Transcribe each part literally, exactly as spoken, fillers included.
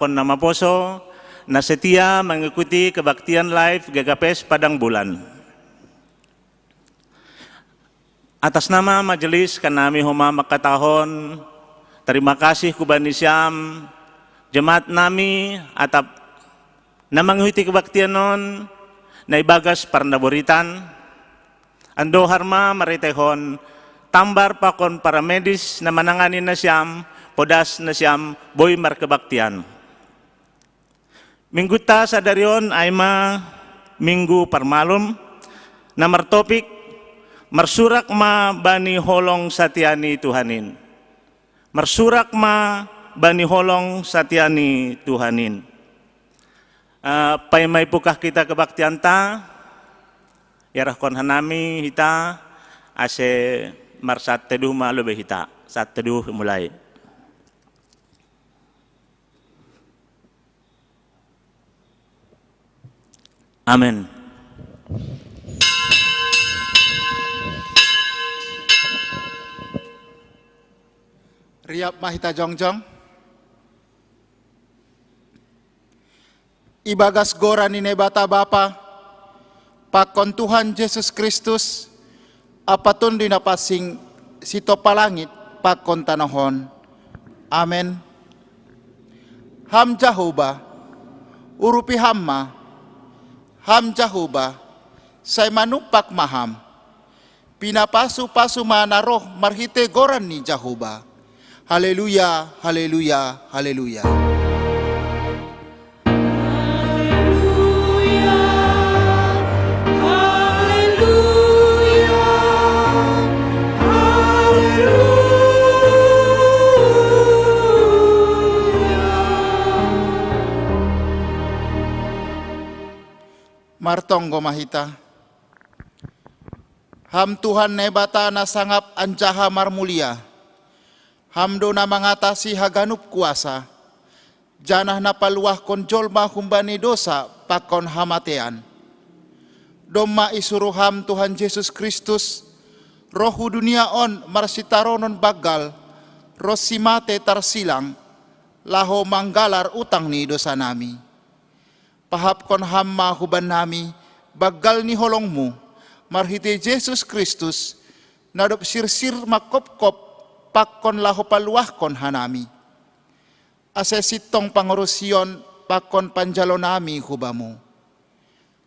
Kon na maposo, na setia mengikuti kebaktian live G K P S Padang Bulan. Atas nama majelis, kami homa mangkatahon terima kasih kubahen ni siam, jemaat nami, atap na mengikuti kebaktian on, na ibagas parnaboritan, ando harma marhiteihon tambar pakon paramedis na manangani nasiam, podas nasiam boi markebaktian. Mingguta sadari on ai ma minggu parmalum, na martopik, marsurak ma bani holong satia ni Tuhan in. Marsurak ma bani holong satia ni Tuhan in. Uh, paima ipungkah hita kebaktianta, iarahkon hanami hita, ase marsaat teduh ma lobei hita. Saat teduh mulai. Amen. Riap ma hita jongjong. Ibagas goran ni Naibata Bapa, pakon Tuhan Jesus Kristus, ampa Tonduy Napansing, sitompa langit pakon tanoh on. Amen. Ham Jahowa, urupi ham ma, ham Jahowa, sai manumpak ma ham. Pinapasu-pasu ma na roh marhitei goran ni Jahowa. Haleluya, haleluya, haleluya. Martonggo ma hita. Ham Tuhan Naibata na sangap anjaha marmulia, ham do na mangatasi haganup kuasa, janah na paluahkon jolma humbani dosa pakon hamatean. Domma isuruh ham Tuhan Jesus Kristus, roh hu dunia on marsitaronon banggal, ronsi mate tarsilang, laho manggalar utang ni dosanami. Pahapkon ham ma hubannami banggal ni holongmu, marhitei Jesus Kristus, na dob sirsir mangkopkop pakon laho paluahkon hanami. Ase sintong pangorusion pakon panjalonami hu bamu.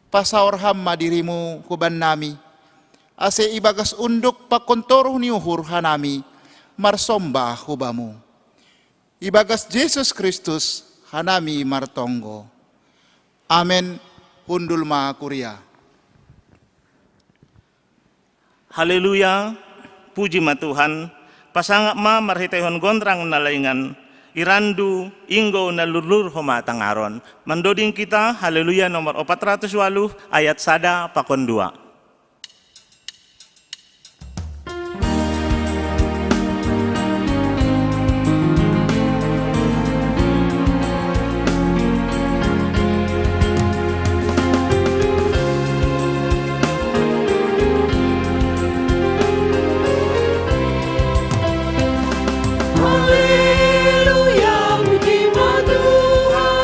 Pasaor ham ma dirimu hubannami, ase ibagas unduk pakon toruh ni uhur hanami marsomba hu bamu. Ibagas Jesus Kristus hanami martonggo. Amen. Hundul ma kuria. Haleluya, puji ma Tuhan. Pasangap ma marhiteihon gonrang na laingan, irandu, inggo na lurlur homa tangaron. Mandoding kita, Haleluya nomor opat ratus waluh, ayat sada pakon dua. Haleluya, puji ma Tuhan,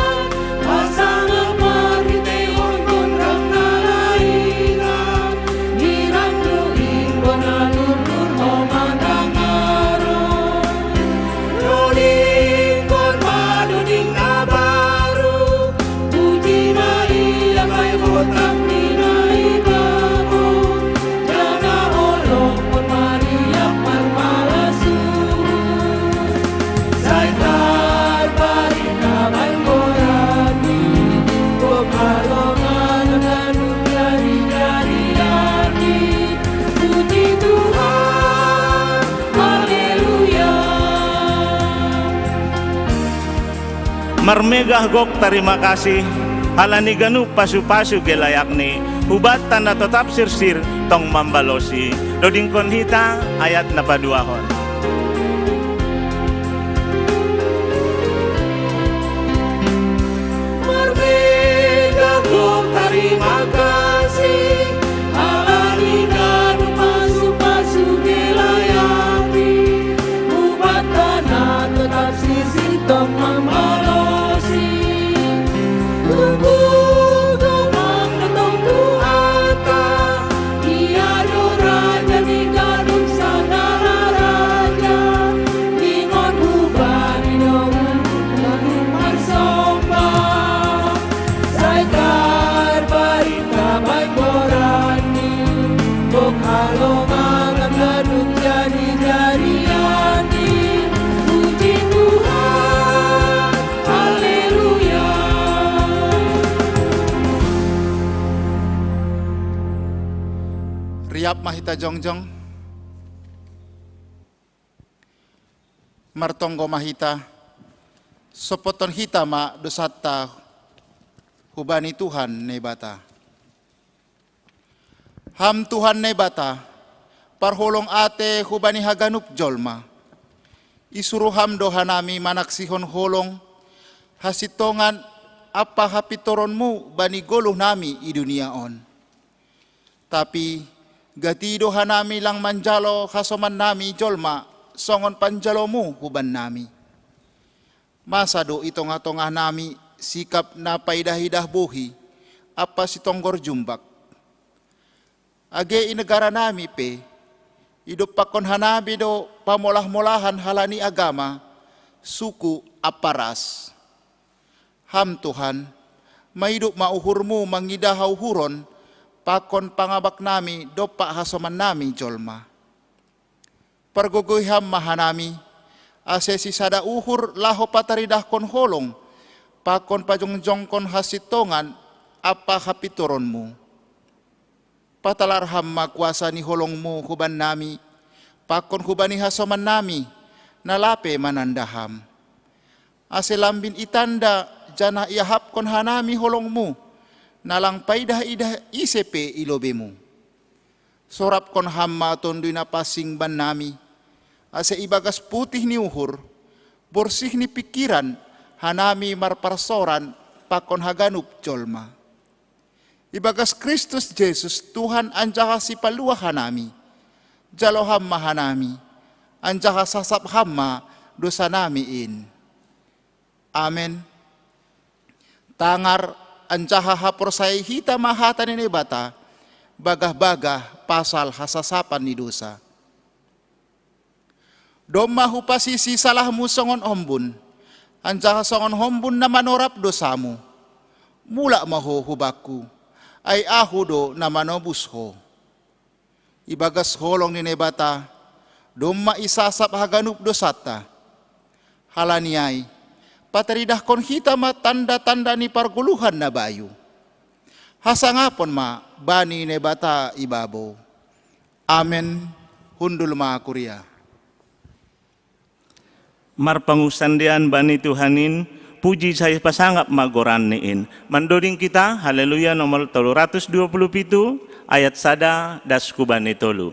pasangap marhitei gonrang na laingan, irandu inggo na lurlur homa tangaron. Dodingkon ma doding na baru, puji na ia paihutang ni Naibabo, janah olophon ma riak marpalas uhur. Sai tarbarita ma goranni, gob halongan ganup jadi-jadianni. Puji Tuhan, haleluya. Marmegah gok tarima kasih, halani ganup pasu-pasu gelayakni, hubanta na totap sirsir tong mambalosi. Dodingkon hita ayat na paduahon. Marmegah gok tarima kasih, halani ganup pasu-pasu gelayakni, hubanta na totap sirsir tong mambalosi. Ap ma hita jongjong. Martonggo ma hita. Sopoton hita ma dosanta hubani Tuhan Naibata. Ham Tuhan Naibata, parholong ate hubani haganup jolma. Isuru Ham do hanami manaksihon holong, hasintongan ampa hapintoronmu bani goluh nami i dunia on. Tapi gati do hanami lang manjalo hasoman nami jolma songon panjalomu huban nami. Masa do i tongah-tongah nami sikap na paidah-idah bohi ampa sitonggor jumbak. Age i negara nami pe, idompakkon hanami do pamolah-molahan halani agama, suku ampa ras. Ham Tuhan, maidup ma uhurmu mangidah hauhuron pakon pangabak nami dompak hasoman nami jolma. Pargogoi Ham ma hanami, ase sisada uhur laho pataridahkon holong pakon pajongjongkon hasintongan ampa hapintoronmu. Patalar Ham ma kuasa ni holongmu huban nami, pakon hubani hasoman nami, na lape mananda Ham. Ase lambin itanda janah iahapkon hanami holongmu, na lang paidah-idah ise pe i lobeimu. Sorapkon Ham ma Tonduy Napansing bannami, ase ibagas putih ni uhur, borsih ni pingkiran, hanami marparsoran pakon haganup jolma. Ibagas Kristus Jesus Tuhan anjaha Sipaluah hanami, jalo Ham ma hanami, anjaha sasap Ham ma dosanami in. Amen. Tangar anjaha haporsayai hita ma hata ni Naibata, bagah-bagah pasal hasasapan ni dosa. Domma hupasisi salahmu songon ombun, anjaha songon ombun na manorap dosamu. Mulak ma ho hubakku, ai Ahu do na manobus ho. Ibagas holong ni Naibata, domma isasap haganup dosanta. Halani ai, pataridahkon hita ma tanda-tanda ni pargoluhan na bayu. Hasangapon ma bani Naibata ibabo. Amen. Hundul ma kuria. Marpangunsandean bani Tuhan in, puji sai pasangap ma goranni in. Mandoding kita, Haleluya nomor tolu ratus dua puluh pitu, ayat sada das hubani tolu.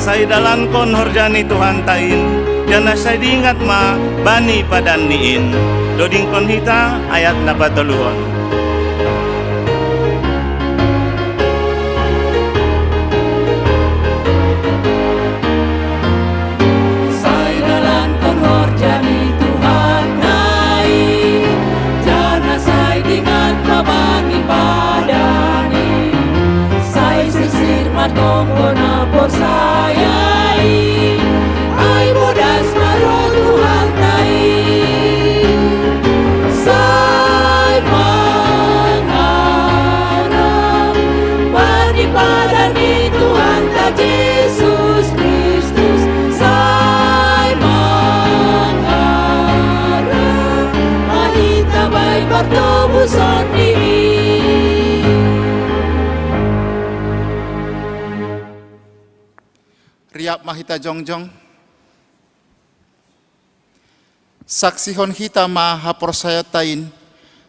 Sai dalankon horja ni Tuhanta in, janah sai diingat ma bani padanni in. Dodingkon hita ayat na patoluhon. Sai dalankon horja ni Tuhanta i, janah sai diingat ma bani padanni. Sai sirsir ma tonggo na porsaya i, ai bodas ma roh Tuhanta i. Sai mangarap bani padan ni Tuhanta Jesus Kristus. Ap ma hita jongjong. Saksihon hita ma haporsayaonta in,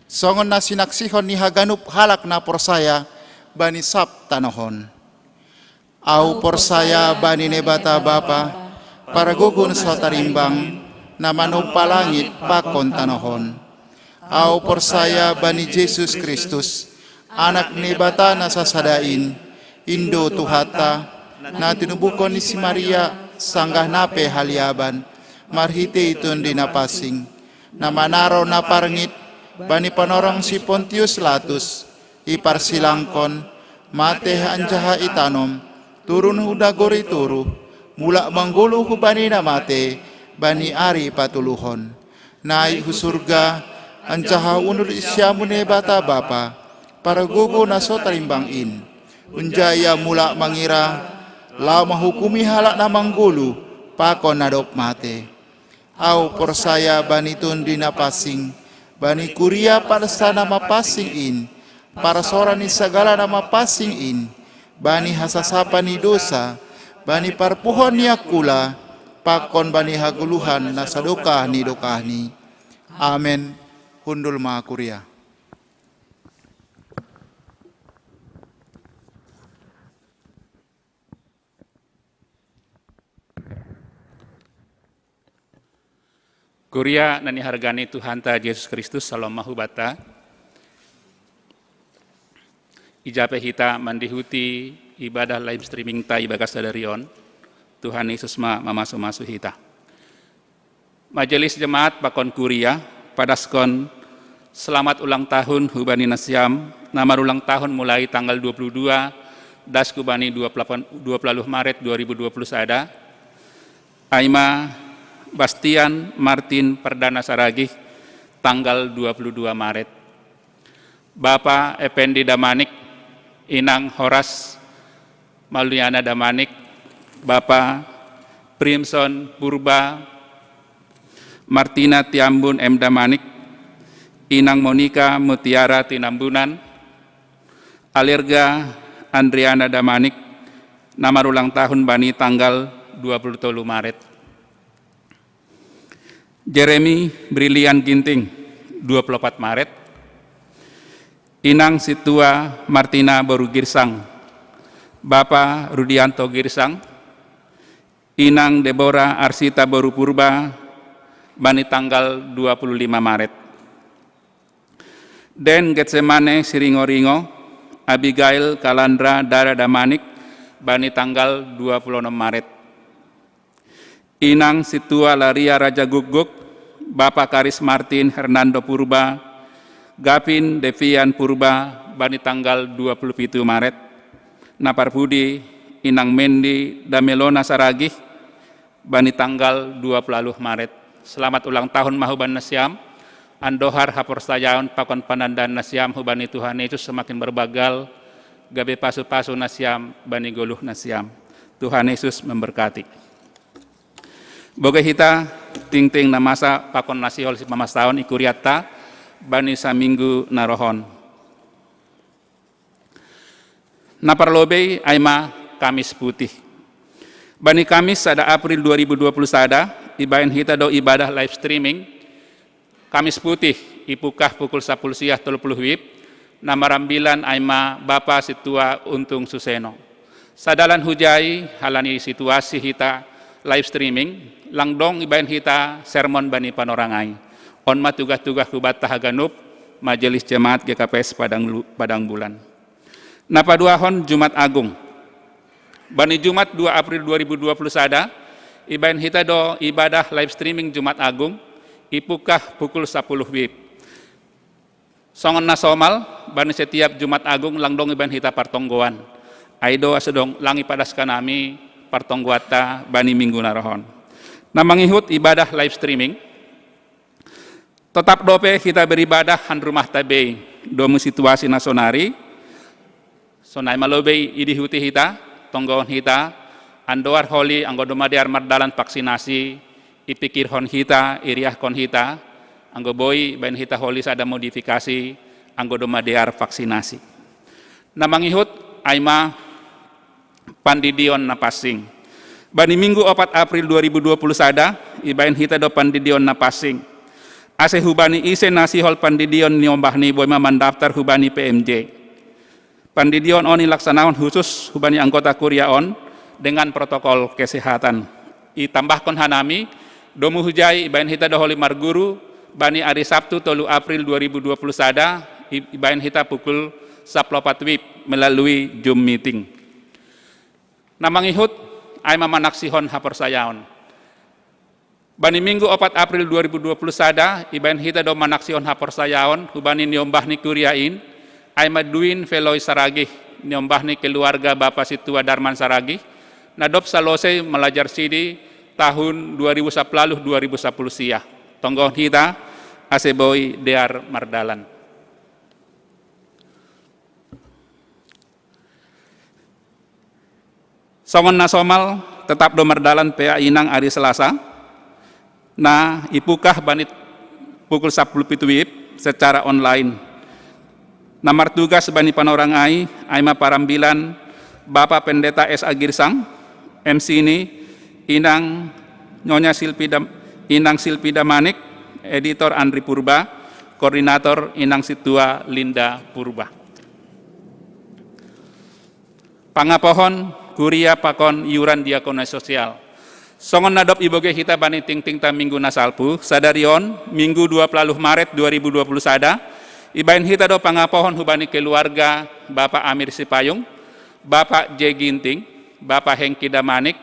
songon na sinaksihon ni haganup halak na porsaya bani sab tanoh on. Au porsaya bani Naibata Bapa, pargogo na so tarimbang, na manompa langit pakon tanoh on. Au porsaya bani Jesus Kristus, Anak ni Naibata na sasada in, in do Tuhanta, na tinubuhkon ni si Maria sanggah na pe haliaban, marhitei Tondi Napansing, na manaro na parngit bani panorang si Pontius Latus, iparsilangkon, mate anjaha itanom, turun hu nagori toruh, mulak manggoluh hubani na mate, bani ari patoluhon. Naik hu surga, anjaha hundul di siamun Naibata Bapa, pargogo na so tarimbang in. Unja ia mulak mangira, laho manghukumi halak na manggoluh, pakon na dob mate. Au porsaya bani Tondi Napansing, bani kuria parsa na mapansing in, parsora ni sagala na mapansing in, bani hasasapan ni dosa, bani parpuhon ni angkula, pakon bani hagoluhan na sadokah ni dokahni. Amen. Hundul ma kuria. Kuria na nihargani Tuhanta Jesus Kristus, salom ma hubanta. Ija pe hita mandihuti ibadah live streaming-ta ibagas sadari on, Tuhan Yesus ma mamasu-masu hita. Majelis jemaat pakon kuria, padaskon selamat ulang tahun hubani nasiam, na marulang tahun mulai tanggal dua puluh dua, das hubani dua puluh delapan, dua puluh Maret dua ribu dua puluh sada, ai ma Bastian Martin Perdana Saragih, tanggal dua puluh dua Maret. Bapa Ependi Damanik, Inang Horas Mauliana Damanik, Bapa Primson Purba, Martina Tiambun M Damanik, Inang Monika Mutiara Tinambunan, Alerga Andriana Damanik, na marulang tahun bani tanggal dua puluh tolu Maret. Jeremy Brilian Ginting, dua puluh empat Maret. Inang Situa Martina Boru Girsang, Bapa Rudianto Girsang, Inang Deborah Arsita Boru Purba, bani tanggal dua puluh lima Maret. Den Getsemane Siringoringo, Abigail Kalandra Dara Damanik, bani tanggal dua puluh enam Maret. Inang Situa Laria Raja Gukguk, Bapa Karis Martin Hernando Purba, Gavin Devian Purba, bani tanggal dua puluh pitu Maret. Na parpudi Inang Mendi Damelona Saragih, bani tanggal dua puluh Maret. Selamat ulang tahun ma hubani nasiam, andohar haporsayaon pakon panandaan nasiam hubani Tuhan Yesus semakin berbagal, gabe pasu-pasu nasiam bani goluh nasiam. Tuhan Yesus memberkati. Boge hita tingting na masa pakon na sihol sipamasaon i kurianta bani saminggu na roh on. Na parlobei ai ma Kamis Putih. Bani Kamis sada April dua ribu dua puluh sada, ibahen hita do ibadah live streaming, Kamis Putih, ipungkah pukul sapuluh siah tolu puluh wib, na marambilan ai ma Bapa Situa Untung Suseno. Sadalan hujai, halani situasi hita live streaming, lang dong ibahen hita sermon bani panorang ai. On ma tugah-tugah hubanta haganup, Majelis Jemaat G K P S Padang Lu-, Padang Bulan. Na paduahon Jumat Agung. Bani Jumat dua April dua ribu dua puluh sada, ibahen hita do ibadah live streaming Jumat Agung, ipungkah pukul sapuluh wib. Songon na somal, bani setiap Jumat Agung lang dong ibahen hita partonggoan. Ai do asa dong lang ipadaskan hami partonggoanta bani minggu na roh on. Na mangihut ibadah live streaming, totap dope hita beribadah han rumahta bei, domu situasi na sonari, sonai ma lobei idihuti hita, tonggohon hita, andohar holi anggo domma dear mardalan vaksinasi, ipikirhon hita, iriahkon hita, anggo boi baen hita holi sada modifikasi, anggo domma dear vaksinasi. Na mangihut, ai ma pandidion na pansing. Bani Minggu opat April dua ribu dua puluh sada, ibaen hita do pandidion na passing. Ase hubani ise na sihol pandidion niombahni boi ma mandaftar hubani P M J. Pandidion on ilaksanahon husus hubani anggota kuria on dengan protokol kesehatan. Itambahkon hanami, domu hujai ibaen hita do holi marguru, bani ari Sabtu tolu April dua ribu dua puluh sada, i- ibaen hita pukul saplopat wib melalui Zoom meeting. Na mangihut, ai ma manaksihon haporsayaon. Bani Minggu opat April dua ribu dua puluh sada, ibaen hita do manaksihon haporsayaon hubani niombahni kuria in, ai ma duin feloi Saragih, niombahni keluarga Bapa Situa Darman Saragih, na dob salosei malajar sidi tahun dua ribu sapuluh dua ribu sapuluh sia. Tonggohon hita, ase boi dear mardalan. Songon na somal, tetap do mardalan P A inang ari Selasa, na ipungkah bani pukul sapuluh pitu wib secara online. Na martugas bani panorang ai, ai ma parambilan Bapa Pendeta S A Girsang, M C ni, inang Nyonya Silpi Dam- inang Silpi Damanik, editor Andri Purba, koordinator inang Situa Linda Purba. Pangapohon kuria pakon iuran diakonia sosial. Songon na dob ibogei hita bani tingtingta minggu na salpu, sadari on, Minggu dua puluh Maret dua ribu dua puluh sada, ibaen hita do pangapohon hubani keluarga Bapa Amir Sipayung, Bapa J Ginting, Bapa Hengki Damanik,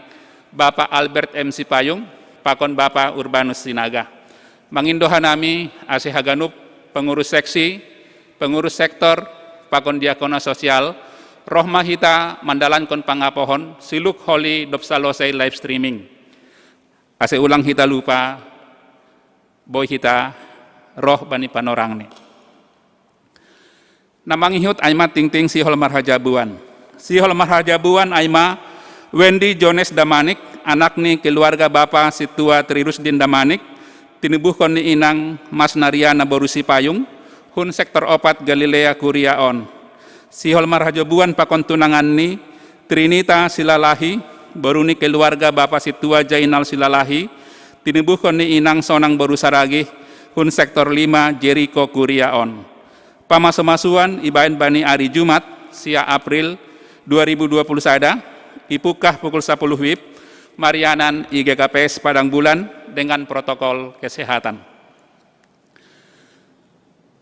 Bapa Albert M Sipayung, pakon Bapa Urbanus Sinaga. Mangindo hanami ase haganup pengurus seksi, pengurus sektor, pakon diakonia sosial, roh ma hita mandalankon pangapohon siluk holi dob salosei live streaming. Ase ulang hita lupa, boi hita roh bani panorangni. Na mangihut ai ma tingting sihol marhajabuan. Sihol marhajabuan ai ma Wendy Jones Damanik, anak ni keluarga Bapa Situa Tri Rusdin Damanik, tinubuhkon ni inang Mas Nariana boru Sipayung, hun sektor opat Galilea kuria on. Sihol marhajabuan pakon tunanganni Trinita Silalahi, boru ni keluarga Bapa Situa Jainal Silalahi, tinubuhkon ni inang Sonang boru Saragih, hun sektor lima Jeriko kuria on. Pamasumasuan ibaen bani ari Jumat, sia April dua ribu dua puluh sada, ipungkah pukul sapuluh wib, marianan i G K P S Padang Bulan dengan protokol kesehatan.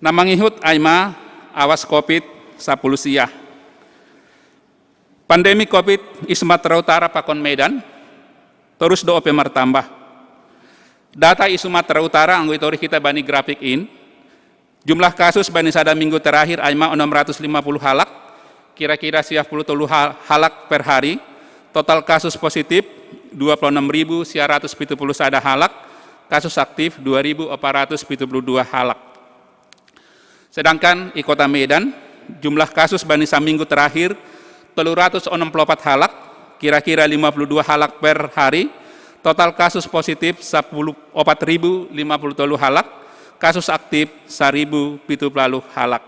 Na mangihut ai ma awas covid sapuluh sia. Pandemi covid i Sumatera Utara pakon Medan torus do ope martambah. Data i Sumatera Utara anggo itori hita bani grafik in, jumlah kasus bani sada minggu terakhir ai ma onom ratus lima puluh halak, kira-kira sia puluh tolu hal- halak per hari, total kasus positif dua puluh enam ribu sia ratus pitu puluh sada halak, kasus aktif dua ribu opat ratus pitu puluh dua halak. Sedangkan i kota Medan, jumlah kasus bani saminggu terakhir tolu ratus onom puluh opat halak, kira-kira lima puluh dua halak per hari, total kasus positif sapuluh opat ribu lima puluh tolu halak, kasus aktif saribu pitu puluh halak.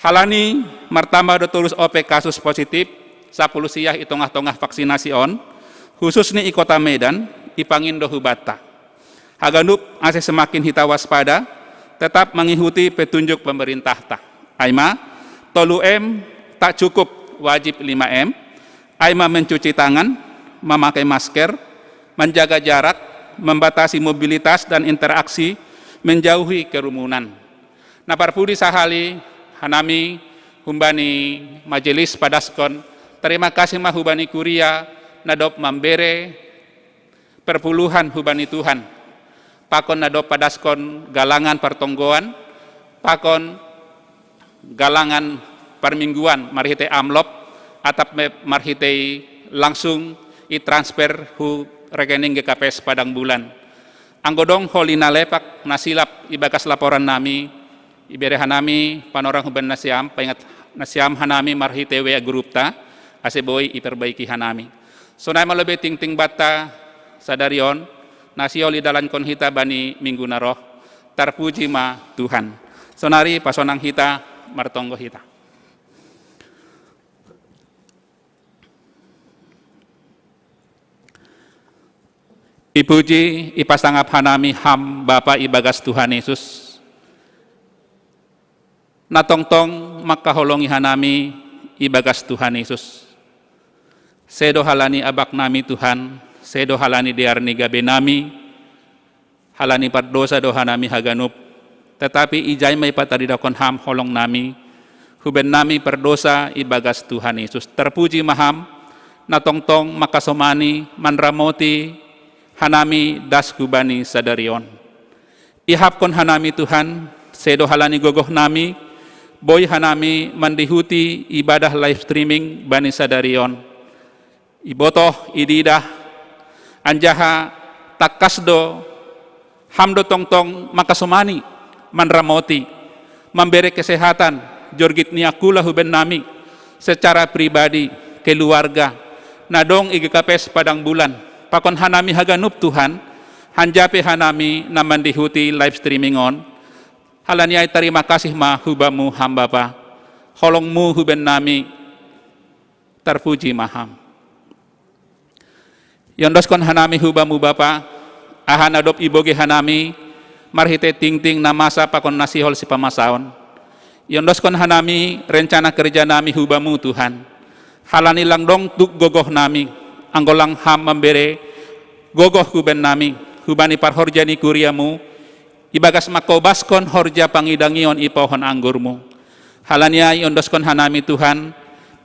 Halani martambah do torus ope kasus positif sapuluh sia i tongah-tongah vaksinasi on, khususni i kota Medan, ipangindo hubanta. Haganup ase semakin hita waspada, tetap mangihuti petunjuk pemerintahta. Ai ma, tolu M tak cukup, wajib lima M, ai ma mencuci tangan, memakai masker, menjaga jarak, membatasi mobilitas dan interaksi, menjauhi kerumunan. Na parpudi sahali hanami humbani majelis padaskon, terima kasih ma hubani kuria na dob mambere perpuluhan hubani Tuhan. Pakon na dob padaskon galangan partonggoan, pakon galangan parmingguan marhitei amplop, atap me- marhitei langsung i transfer hu rekening G K P S Padang Bulan. Anggo dong holi na lepak na silap ibagas laporan nami, ibere hanami panorang hubani nasiam, paingat nasiam hanami marhitei W A grupta, ase boi iperbaiki hanami. Sonai ma lobei tingting banta sadari on, na sihol idalankon hita bani minggu na roh, tarpuji ma Tuhan. Sonari pasonang hita, martonggo hita. Ipuji, ipasangap hanami Ham Bapa ibagas Tuhan Yesus. Na tongtong makaholongi hanami ibagas Tuhan Yesus. Sedo halani abak nami Tuhan, sedo halani dear ni gabe nami, halani pardosa do hanami haganup. Tetapi ijai ma ipataridahon Ham holong nami, huben nami pardosa ibagas Tuhan Yesus. Terpuji ma Ham, na tongtong makasomani manramoti hanami das hubani sadari on. Ihapkon hanami Tuhan, sedo halani gogoh nami, boi hanami mandihuti ibadah live streaming bani sadari on. Ibotoh, ididah, anjaha tangkas do Ham do tongtong makasomani, manramoti, mambere kesehatan, jorgit ni angkula huben nami, secara pribadi, keluarga, na dong i G K P S Padang Bulan, pakon hanami haganup Tuhan, hanjape hanami na mandihuti live streaming on, halani ai tarima kasih ma hubamu Ham Bapa, holongmu huben nami, terpuji ma Ham. Iondoskon hanami hubamu Bapa, aha na dob ibogei hanami, marhitei tingting na masa pakon na sihol sipamasaon. Iondoskon hanami rencana kerja nami hubamu Tuhan. Halani lang dong tuk gogoh nami, anggo lang Ham mambere gogoh huben nami, hubani parhorja ni kuriamu, ibagas mangkobaskon horja pangidangion i pohon anggurmu. Halani ai iondoskon hanami Tuhan,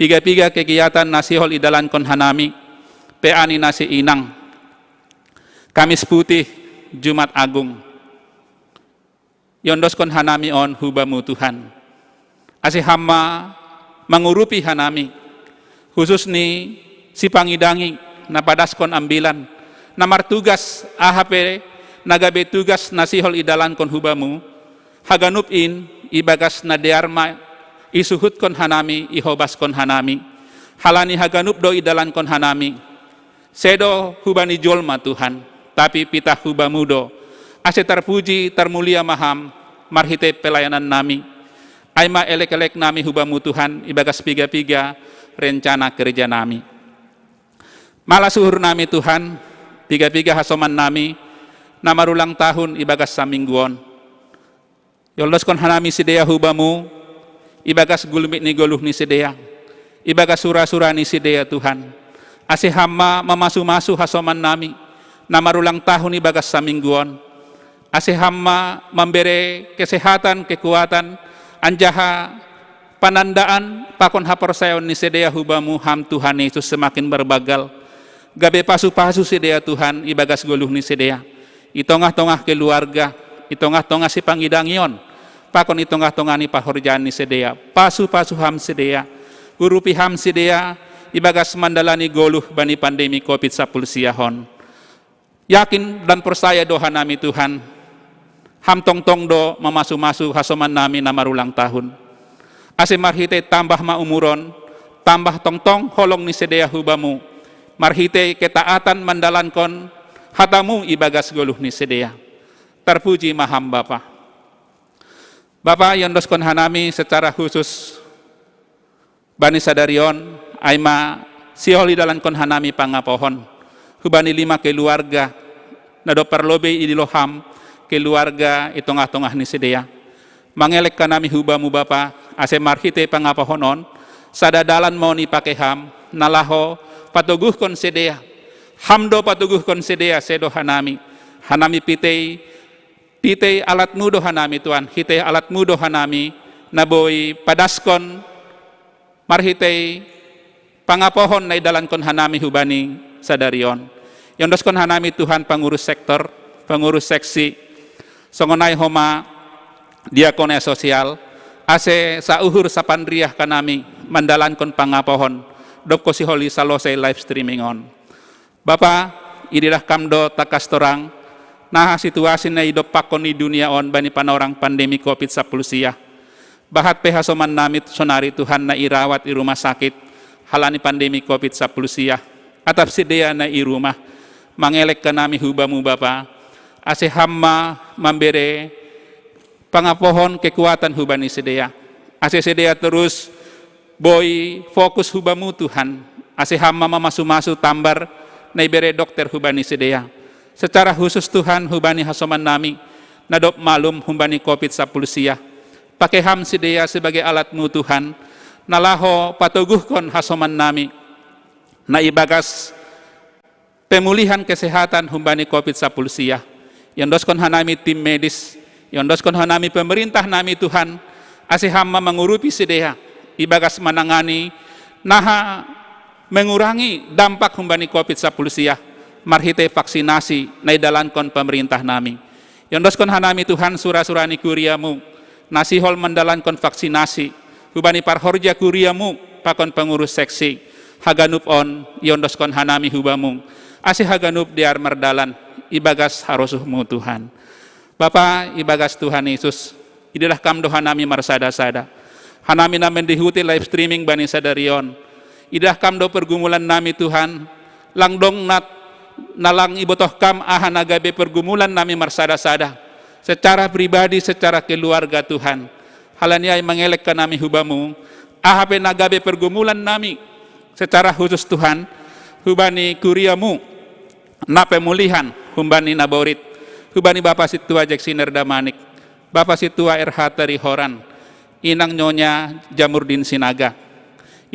piga-piga kegiatan na sihol idalankon hanami, P A ni na siinang, Kamis Putih, Jumat Agung. Iondoskon hanami on hubamu Tuhan. Ase Ham ma mangurupi hanami, khusus ni sipangidangi na padaskon ambilan, na martugas aha pe na gabe tugas na sihol idalankon hubamu, haganup in ibagas na dear ma isuhutkon hanami, ihobaskon hanami. Halani haganup do idalankon hanami. Sedo hubani jolma Tuhan, tapi pitah hubamu do. Ase terpuji, termulia ma Ham, marhitei pelayanan nami. Ai ma elek-elek nami hubamu Tuhan, ibagas piga-piga rencana kerja nami. Malas uhur nami Tuhan, piga-piga hasoman nami, na marulang tahun ibagas saminggu on. Iondoskon hanami sidea hubamu, ibagas gulmit ni goluh ni sidea, ibagas sura-sura ni sidea Tuhan. Ase Ham ma mamasu-masu hasoman nami, na marulang tahun ibagas saminggu on. Ase Ham ma mambere kesehatan, kekuatan, anjaha panandaan pakon haporsayaon ni sidea hubamu Ham Tuhan Yesus semakin berbagal. Gabe pasu-pasu sidea Tuhan ibagas goluh ni sidea. I tongah-tongah keluarga, i tongah-tongah sipangidangion, pakon i tongah-tongah ni pahorjaan ni sidea, pasu-pasu Ham sidea, urupi Ham sidea, ibagas mandalani goluh bani pandemi covid sapuluh sia on. Yakin dan porsaya do hanami Tuhan, Ham tongtong do mamasu-masu hasoman nami na marulang tahun. Ase marhitei tambah ma umuron, tambah tongtong holong ni sidea hubamu, marhitei ketaatan mandalankon hatamu ibagas goluh ni sidea. Terpuji ma Ham Bapa. Bapa, iondoskon hanami secara khusus bani sadari on, ai ma sihol idalankon hanami pangapohon hubani lima keluarga, na dob parlobei idilo Ham keluarga i tongah-tongah ni sidea. Mangelek hanami hubamu Bapa, ase marhitei pangapohon on, sada dalan ma on ipake Ham, na laho patoguhkon sidea. Ham do patoguhkon sidea, sedo hanami. Hanami pitei, pitei alatmu do hanami Tuhan, hitei alatmu do hanami, na boi padaskon marhitei pangapohon na idalankon hanami hubani sadari on. Iondoskon hanami Tuhan pangurus sektor, pangurus seksi, songon ai homa diakonia sosial, ase sauhur sapanriah hanami mandalankon pangapohon, dob ho sihol isalosei live streaming on. Bapa, ididah Kam do tangkas torang, naha situasi na idompakkon ni dunia on bani panorang pandemi covid sapuluh sia. Bahat pe hasoman nami sonari Tuhan na irawat i rumah sakit, halani pandemi covid sapuluh sia. Atap sidea na i rumah, mangelek hanami hubamu Bapa, ase Ham ma mambere pangapohon kekuatan hubani sidea. Ase sidea torus boi fokus hubamu Tuhan, ase Ham ma mamasu-masu tambar na ibere dokter hubani sidea. Secara khusus Tuhan hubani hasoman nami, na dob malum humbani covid sapuluh sia. Pake ham sidea sebagai alat-Mu Tuhan, na laho patoguhkon hasoman nami, na ibagas pemulihan kesehatan humbani covid sapuluh sia. Iondoskon hanami tim medis, iondoskon hanami pemerintah nami Tuhan, ase ham ma mangurupi sidea, ibagas manangani, naha mengurangi dampak humbani covid sapuluh sia, marhitei vaksinasi, na idalankon pemerintah nami. Iondoskon hanami Tuhan sura-sura ni kuria-Mu, na sihol mandalankon vaksinasi, hubani parhorja kuria-Mu, pakon pengurus seksi, haganup on, iondoskon hanami huba-Mu, ase haganup dear mardalan, ibagas harosuh-Mu Tuhan. Bapa, ibagas Tuhan Yesus, ididah Kam do hanami marsada-sada. Hanami na mendihuti live streaming bani sadari on. Ididah Kam do pergumulan nami Tuhan, lang dong nat, na lang ibotoh Kam aha na gabe pergumulan nami marsada-sada. Secara pribadi, secara keluarga Tuhan. Halani ai mangelek hanami huba-Mu, aha pe na gabe pergumulan nami. Secara khusus Tuhan, hubani kuria-Mu, na pemulihan, humbani naborit, hubani Bapa Sintua Jeksiner Damanik, Bapa Sintua R H Tarihoran, Inang Nyonya Jamurdin Sinaga,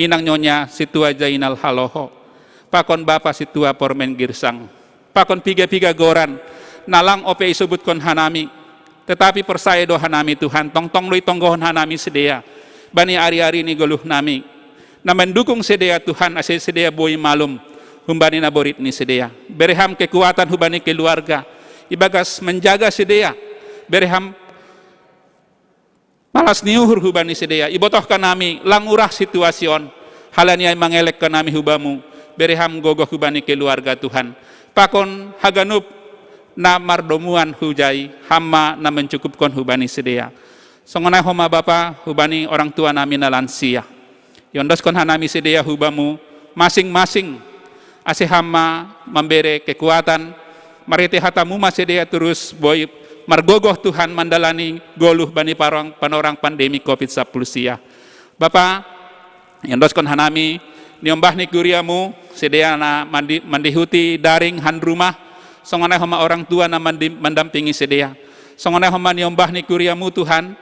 Inang Nyonya Sintua Jainal Haloho, pakon Bapa Sintua Pormen Girsang, pakon piga-piga goran, na lang ope isubutkon hanami, tetapi porsaya do hanami Tuhan, tongtong do itonggohon hanami sidea, bani ari-ari ni goluh nami, na mendukung sidea Tuhan ase sidea boi malum, humbani naborit ni sidea. Bere ham kekuatan hubani keluarga, ibagas menjaga sidea, bere ham malas ni uhur hubani sidea, ibotoh hanami, lang urah situasi on, halani ai mangelek hanami huba-Mu, bere ham gogoh hubani keluarga Tuhan. Pakon haganup na mardomuan hujai, ham ma na mencukupkon hubani sidea. Songon ai homa Bapa, hubani orang tua nami na lansia. Iondoskon hanami sidea huba-Mu, masing-masing, ase ham ma mambere kekuatan, marhitei hata-Mu ma sidea torus boi margogoh Tuhan mandalani goluh bani parang, panorang pandemi covid sapuluh sia. Bapa, iondoskon hanami, niombah ni kuria-Mu, sidea na mandi, mandihuti daring han rumah, songon ai homa orang tua na mandi, mandampingi sidea. Songon ai homa niombah ni kuria-Mu Tuhan,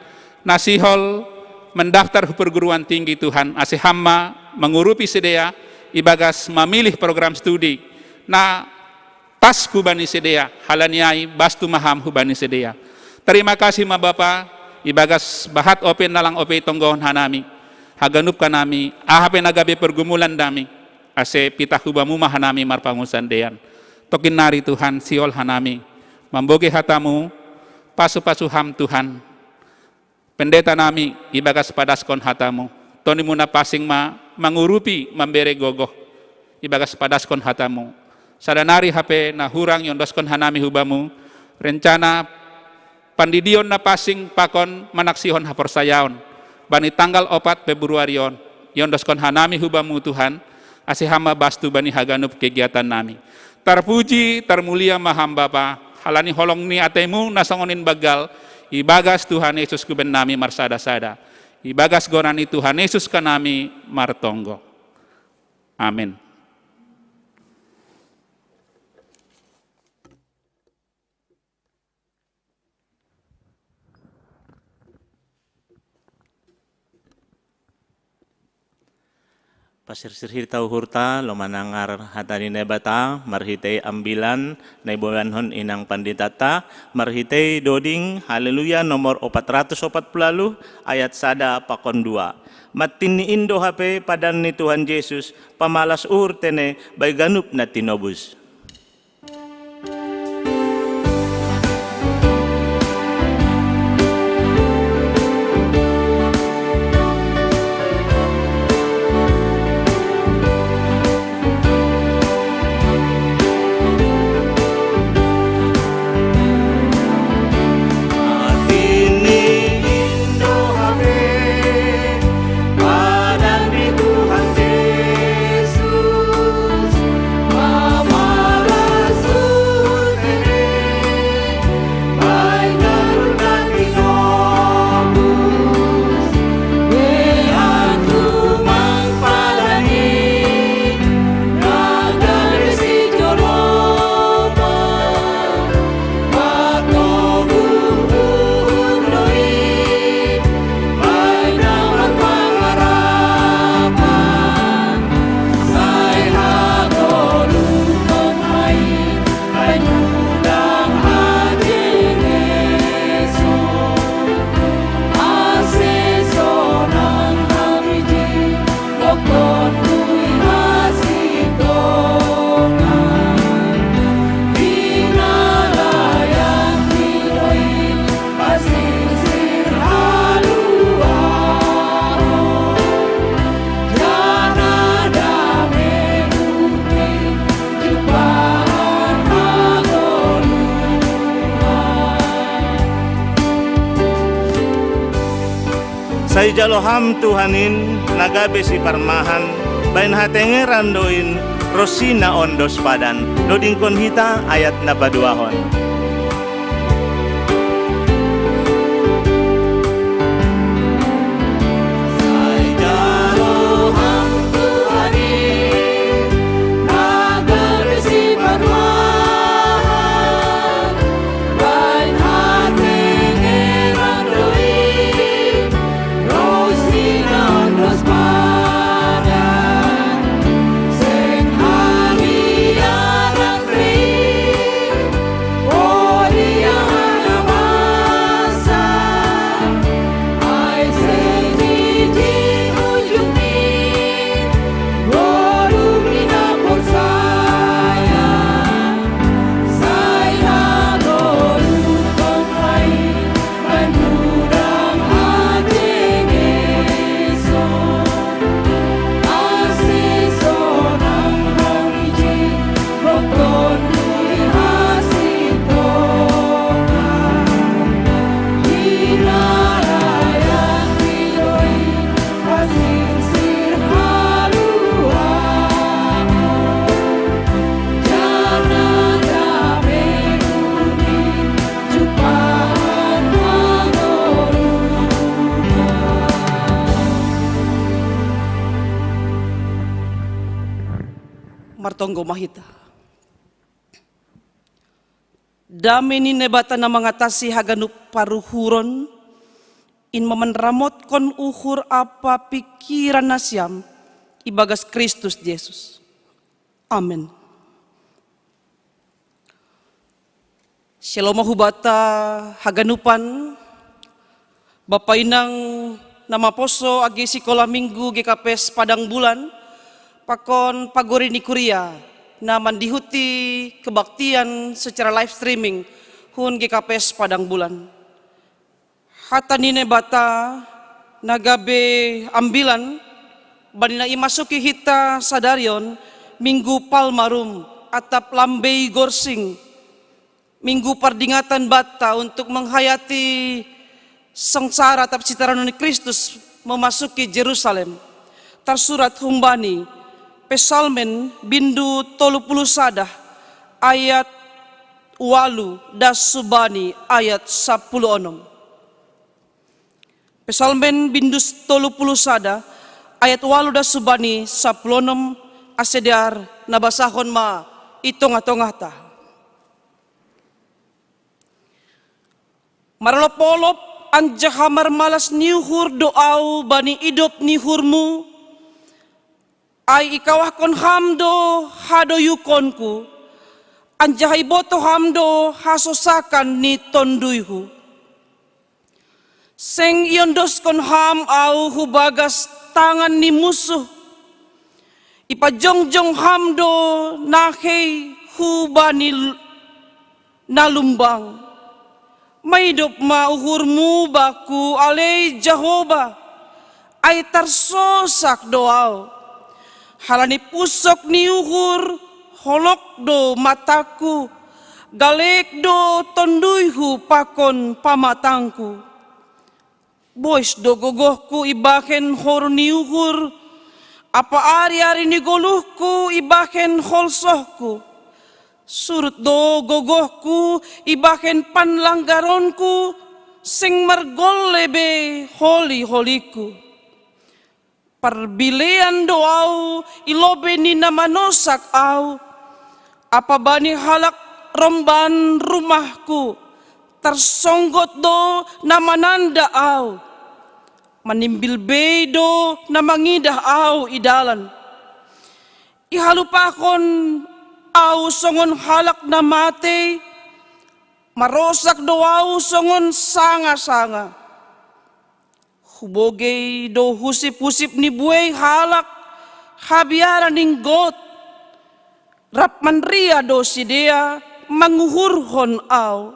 na sihol mendaftar hu perguruan tinggi Tuhan, ase ham ma mangurupi sidea, ibagas mamilih program studi, na pas hubani sidea, halani ai bastu ma ham hubani sidea. Terima kasih ma Bapa, ibagas bahat ope na lang ope itonggohon hanami, haganup hanami, aha pe na gabe pergumulan nami, ase pitah huba-Mu ma hanami marpangunsandean. Tongkin nari Tuhan sihol hanami, mambogei hata-Mu, pasu-pasu ham Tuhan, pendeta nami ibagas padaskon hata-Mu. Tondi-Mu na pansing ma mangurupi mambere gogoh, ibagas padaskon hata-Mu. Sada nari hape na hurang iondoskon hanami huba-Mu, rencana pandidion na pansing pakon manaksihon haporsayaon, bani tanggal opat Februari on, iondoskon hanami huba-Mu Tuhan, ase ham ma bastu bani haganup kegiatan nami. Tarpuji, tarmulia ma Ham Bapa, halani holong ni atei-Mu na songon in banggal, ibagas Tuhan Yesus Tuhan nami marsada-sada. Ibagas goran ni Tuhan Yesus hanami martonggo. Amin. Pasirsir hita uhurta, laho manangar hata ni Naibata, marhitei ambilan, na iboanhon inang panditanta, marhitei doding, Haleluya, nomor opat ratus opat puluh ualu, ayat sada pakon dua. Mattinni in do hape padan ni Tuhan Jesus, pamalas uhur tene, bai ganup na tinobus. Sai jalo Ham Tuhan in, na gabe siparmahan, baen hatengeran do in, ronsi na ondos padan. Dodingkon hita ayat na paduahon. Sai jalo Ham Tuhan in, na gabe siparmahan, baen hatengeran do in, ronsi na ondos padan. Seng haliaran pe i, odian na masa, ai seng dijing ujung ni ngolu ni na porsaya. Sai na ngolu on ai, manudang hatengeson. Asi sonang hau ijin, boton dui hasintongan. Hinarayaan ni doi, hasirsir haluaon. Jana gabe nuni jumpang hangoluan. Martonggo ma hita. Dame ni Naibata na mangatasi haganup paruhuron, in ma manramotkon uhur ampa pingkiran nasiam ibagas Kristus Jesus. Amen. Shalom ma hubanta haganupan, Bapa inang na maposo age sikola minggu G K P S Padang Bulan, pakon pagori ni kuria na mandihuti kebaktian secara live streaming hun G K P S Padang Bulan. Hata ni Naibata na gabe ambilan bani na imasuki hita sadari on Minggu Palmarum atap lambei gorsing, minggu pardingatan banta untuk menghayati sengsara atap sitaranon ni Kristus memasuki Jerusalem. Tarsurat humbani Psalmen bindu tolu puluh sada ayat ualu das subani ayat sapuluh onom. Psalmen bindu tolu puluh sada ayat ualu das subani sapuluh onom, ase dear na basahon ma i tongah-tongahta. Marolop-olop anjaha marmalas ni uhur do ahu bani idop ni uhurmu, ai ikawahkon ham do hadoyukonku, anjaha iboto ham do hasosakan ni tonduyhu. Seng iondoskon ham ahu hu bagas tangan ni musuh, ipajongjong ham do nahei hu bani na lumbang. Maidop ma uhurmu bangku ale Jahowa, ai tarsosak do ahu. Halani pusok ni uhur holong do matangku, galek do tonduyhu pakon pamatangku. Bois do gogohku ibahen horu ni uhur, ampa ari-ari ni goluhku ibahen holsohku. Surut do gogohku ibahen panlanggaronku, seng margolle be holi-holiku. Parbilean do ahu i lobei ni na manosak ahu, ampa bani halak romban rumahku, tarsonggot do na mananda ahu, manimbil bei do na mangidah ahu i dalan. Ihalupahon ahu songon halak na matei, marosak do ahu songon sanga-sanga. Hubogei do husip-husip ni buei halak habiaran inggot, rap manria do sidea manguhurhon ahu.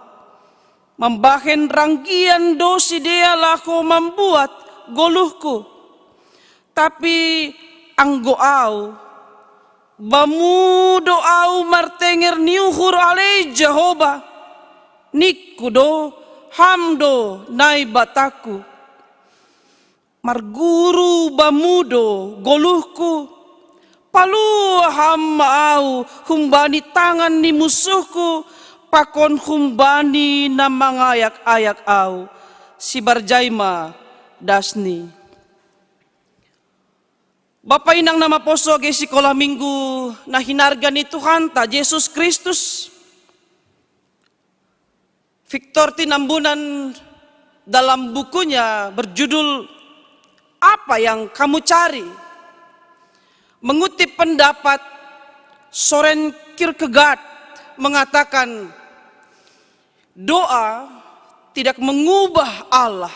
Mambahen ranggian do sidea laho mambuat goluhku. Tapi anggo ahu, bamu do ahu martenger ni uhur ale Jahowa, ningku do, ham do Naibatangku. Marguru bamudo goluhku, paluaham ma au humbani tangan ni musuhku, pakon humbani na mangayak-ayak au. Sibarjai ma dasni. Bapa inang na maposo age sikola minggu na hinarga ni Tuhanta Jesus Kristus, Victor Tinambunan dalam bukunya berjudul Apa yang Kamu Cari, mengutip pendapat Soren Kierkegaard, mengatakan, doa tidak mengubah Allah,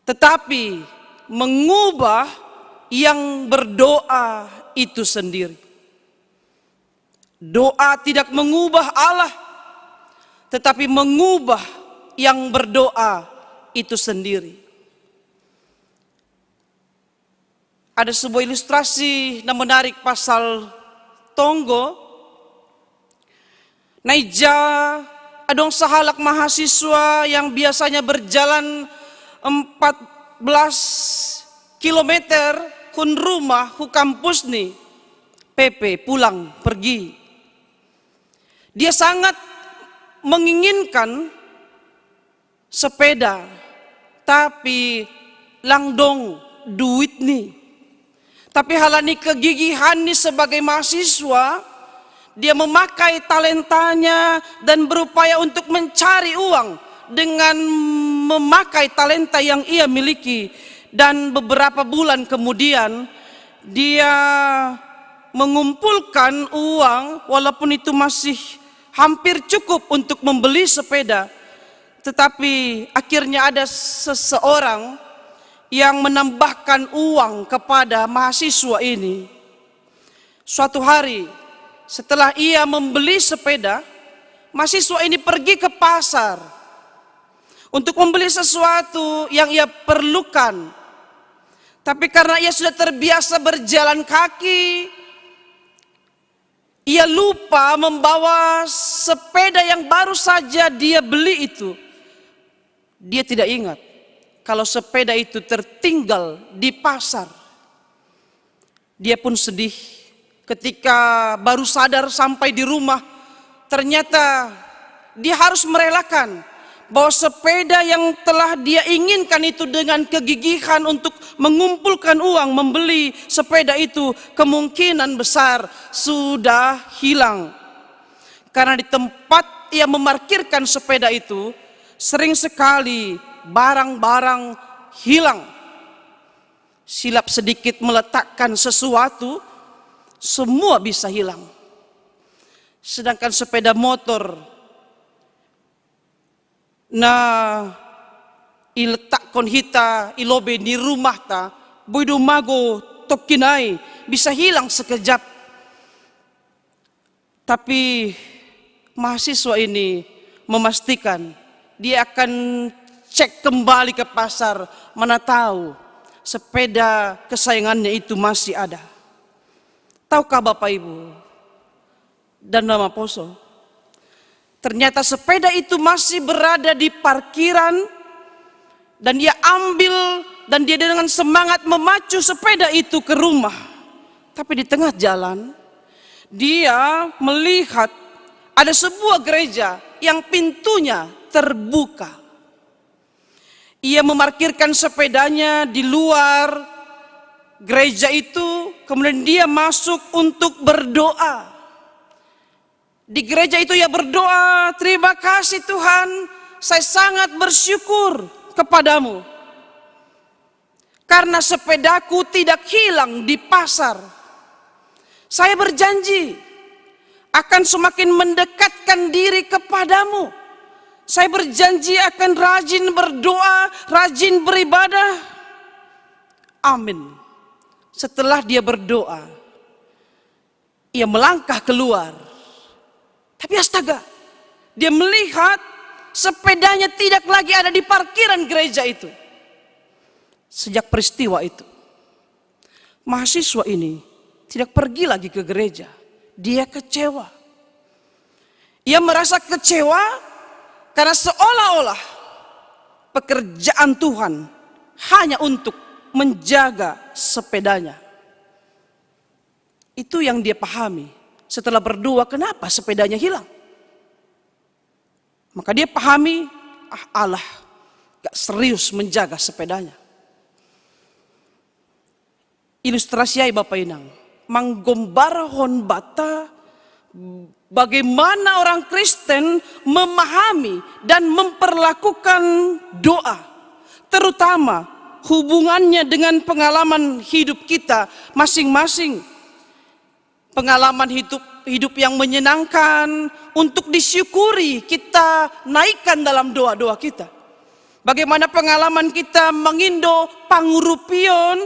tetapi mengubah yang berdoa itu sendiri. Doa tidak mengubah Allah, tetapi mengubah yang berdoa itu sendiri. Ada sebuah ilustrasi yang menarik pasal tonggo. Na ija adong sahalak mahasiswa yang biasanya berjalan empat belas kilometer hun rumah hu kampusni, P P, pulang, pergi. Dia sangat menginginkan sepeda, tapi lang dong duitni. Tapi halani kegigihanni sebagai mahasiswa, dia memakai talentanya dan berupaya untuk mencari uang dengan memakai talenta yang ia miliki. Dan beberapa bulan kemudian, dia mengumpulkan uang, walaupun itu masih hampir cukup untuk membeli sepeda. Tetapi akhirnya ada seseorang yang menambahkan uang kepada mahasiswa ini. Suatu hari, setelah ia membeli sepeda, mahasiswa ini pergi ke pasar untuk membeli sesuatu yang ia perlukan. Tapi karena ia sudah terbiasa berjalan kaki, ia lupa membawa sepeda yang baru saja dia beli itu. Dia tidak ingat kalau sepeda itu tertinggal di pasar. Dia pun sedih ketika baru sadar sampai di rumah. Ternyata dia harus merelakan bahwa sepeda yang telah dia inginkan itu dengan kegigihan untuk mengumpulkan uang membeli sepeda itu kemungkinan besar sudah hilang. Karena di tempat ia memarkirkan sepeda itu, sering sekali barang-barang hilang. Silap sedikit meletakkan sesuatu, semua bisa hilang. Sedangkan sepeda motor na iletakkon hita i lobei ni rumahta, boi do mago tokkin ai, bisa hilang sekejap. Tapi mahasiswa ini memastikan dia akan cek kembali ke pasar, mana tahu sepeda kesayangannya itu masih ada. Tahukah Bapak Ibu dan Mama Poso, ternyata sepeda itu masih berada di parkiran dan dia ambil dan dia dengan semangat memacu sepeda itu ke rumah. Tapi di tengah jalan, dia melihat ada sebuah gereja yang pintunya terbuka. Ia memarkirkan sepedanya di luar gereja itu, kemudian dia masuk untuk berdoa. Di gereja itu ia berdoa, "Terima kasih Tuhan, saya sangat bersyukur kepadamu. Karena sepedaku tidak hilang di pasar. Saya berjanji akan semakin mendekatkan diri kepadamu. Saya berjanji akan rajin berdoa, rajin beribadah." Amin. Setelah dia berdoa, ia melangkah keluar. Tapi astaga, dia melihat sepedanya tidak lagi ada di parkiran gereja itu. Sejak peristiwa itu, mahasiswa ini tidak pergi lagi ke gereja. Dia kecewa. Ia merasa kecewa karena seolah-olah pekerjaan Tuhan hanya untuk menjaga sepedanya. Itu yang dia pahami. Setelah berdoa, kenapa sepedanya hilang? Maka dia pahami, ah, Allah gak serius menjaga sepedanya. Ilustrasi ai Bapak Inang, manggombarhon bata bagaimana orang Kristen memahami dan memperlakukan doa, terutama hubungannya dengan pengalaman hidup kita masing-masing. Pengalaman hidup, hidup yang menyenangkan, untuk disyukuri, kita naikkan dalam doa-doa kita. Bagaimana pengalaman kita mengindo pangurupion,